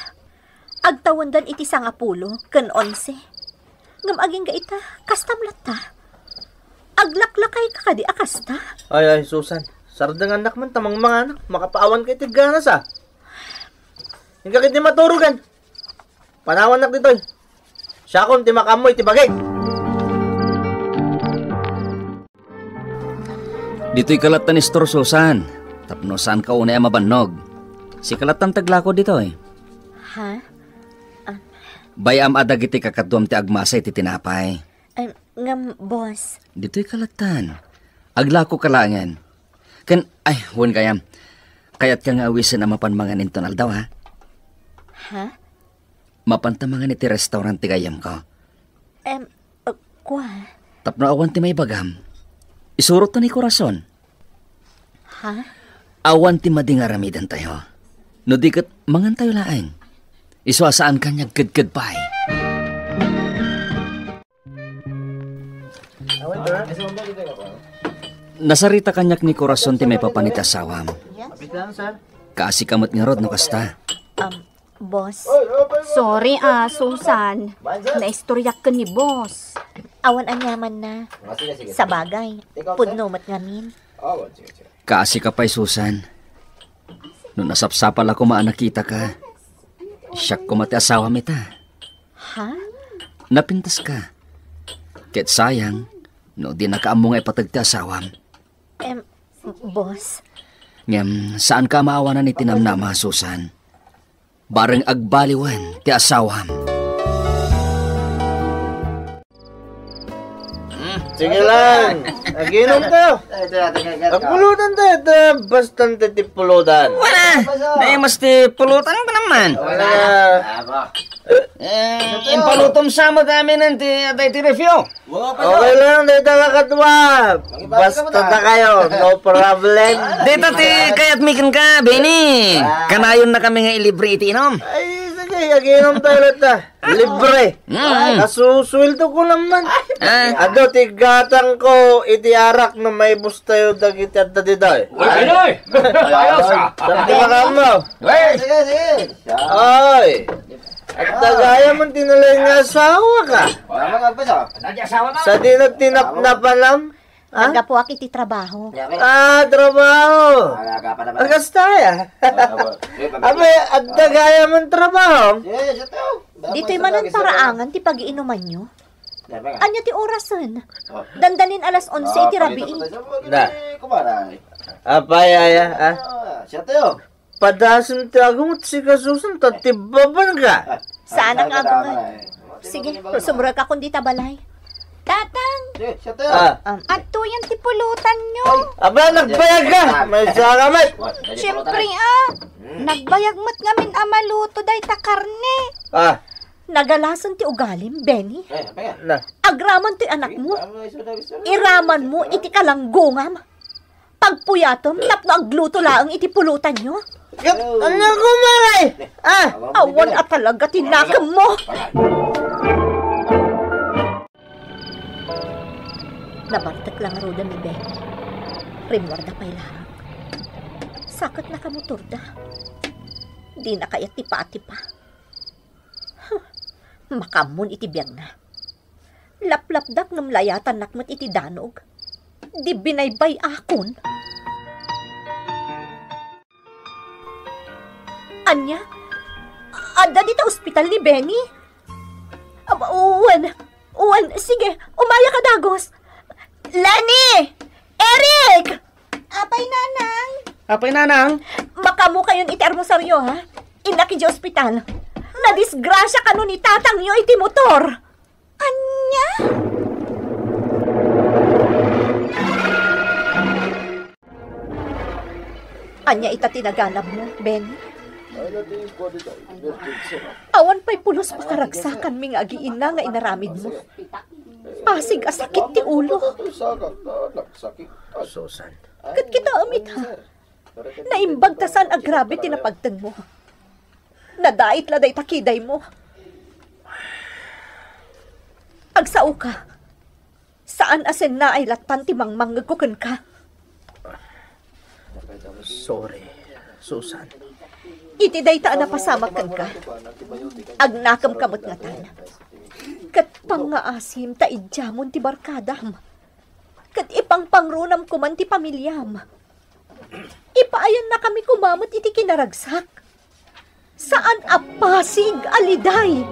Agtawendan iti sangapulo ken onse. Ngem agingga ita, kastam latta. Aglaklakayka kadi a kasta? Ay, ay, Susan. Sardengannak man ta mangmanganak. Makapaawanka iti ganas, ah. Inka ketdi maturogan. Panawannak ditoy. Siakon ti makaammo iti bagik. Ditoy ka latta ni Store Susan, tapno saanka unay a mabannog. Sika lattan ti aglako ditoy. Ha? Ah. Bay-am a dagiti kakaduam ti agmasa iti tinapay. Ay, ngem, boss. Ditoy ka lattan. Aglako ka laengen. Ken, ay, wen gayam. Kayatka nga awisen a mapan mangan inton aldaw, ha? Ha? Mapanta mangan iti restaurant ti gayyemko. Em, uh, kua? Tapno awan ti maibagam, isurotta ni Corazon. Ha? Awan ti madi nga aramidantayo. No di ket, mangantayo laeng. Isu a saanka nga agkedked pay. Nasarita kaniak ni Corazon ti maipapan iti asawam. Kaasika met ngarud no kasta. Um, boss. Sorry, ah, Susan. Naistoriak ken ni boss. Awan aniamanna. Sabagay, pudno met ngamin. Kaasika pay, Susan. No nasapsapal a koma a nakitaka, siak koma ti asawam ita. Ha? Napintaska. Ket sayang, no dinaka ammo nga ipateg ti asawam. Em, boss. Ngem, saanka a maawanan iti namnama, Susan. Bareng agbaliwen ti asawam. Sige lang. Aginom tayo. Agpulutan tayo. Ita, basta tayo ti pulutan. Wala. Naimas ti pulutan pa naman. Wala. Eh, impalutom sa mo kami nanti atay ti review. Okay lang, dayta kakadua. Basta ta kayo, no problem. Dayta ti kayat mi kenka, Benny. Kanayon na kami nga ilibre iti inom. Ay, sige, aginom tayo latta. Libre. Mm. Kasusueldo ko naman. Ah. Adu ti gatangko iti arak no maibus tayo dagiti adda diday. Ay, ay, ay. Ayos, ah. Dagiti makammo. Ay. Sige, sige. Ay. Agtagayam ti nalaing nga asawaka. Tama nga, boss, ah. Sadino ti napnapanam? Ha? Naggapuak iti trabaho. Ah, trabaho. Agasta ya. Abe, agtagayam ti trabaho. Ditoy manen paraangan ti pagiinumanyo. Ania ti orasen? Dandanin alas onse iti rabii. Na. Apay, aya, ah? Padasem ti agumot sika, Susan, ta tibbabanka. Saanak nga agumot. Sige, sumrekakon dita balay. Tatang! Ah. Um, adtoyen ti pulutanyo. Aba, nagbayag ka! May saka met! Siyempre, ah. Nagbayag met ngamin a maluto dayta karne. Ah. Nagalasen ti ugalim, Benny. Na. Agraman toy anakmo. Iramanmo iti kalanggongam. Pagpuyatom tapno agluto laeng iti pulutanyo. Ket ania koma ngay? Ah! Awan a talaga ti nakemmo. Nabartek la ngaruden ni Benny. Rimmuarda pay laeng. Saket nakamotorda. Dina kayat ti patipa. Huh. Makaammon iti biagna. Laplapdak ngem layatannak met iti danog. Di binaybay-akon. Ania? Adda dita ospital ni Benny? Aba, wen, wen, sige, umayaka dagus. Lenny! Eric! Apay, Nanang? Apay, Nanang? Makaammokayon iti armosario, ha? Innak idiay ospital. Nadisgrasia kano ni tatangyo iti motor. Ania? Ania ita ti naganabmo, Benny? Awan pay pulos pakaragsakanmi nga agiinna nga inaramidmo. Pasig a sakit ti ulo. Susan. Ket kitaem ita. Naimbag ta saan a grabe ti napagtenmo. Nadait la dayta kidaymo. Agsaoka. Saan a sennaay lattan ti mangmangngegko kenka. Sorry, Susan. Iti dayta a napasamak kenka, agnakemka met ngatan. Ket pangngaasim ta idiamon ti barkadam. Ket ipangpangruonam koman ti pamiliam. Ipaayannakami koma met iti kinaragsak. Saan a pasig a liday.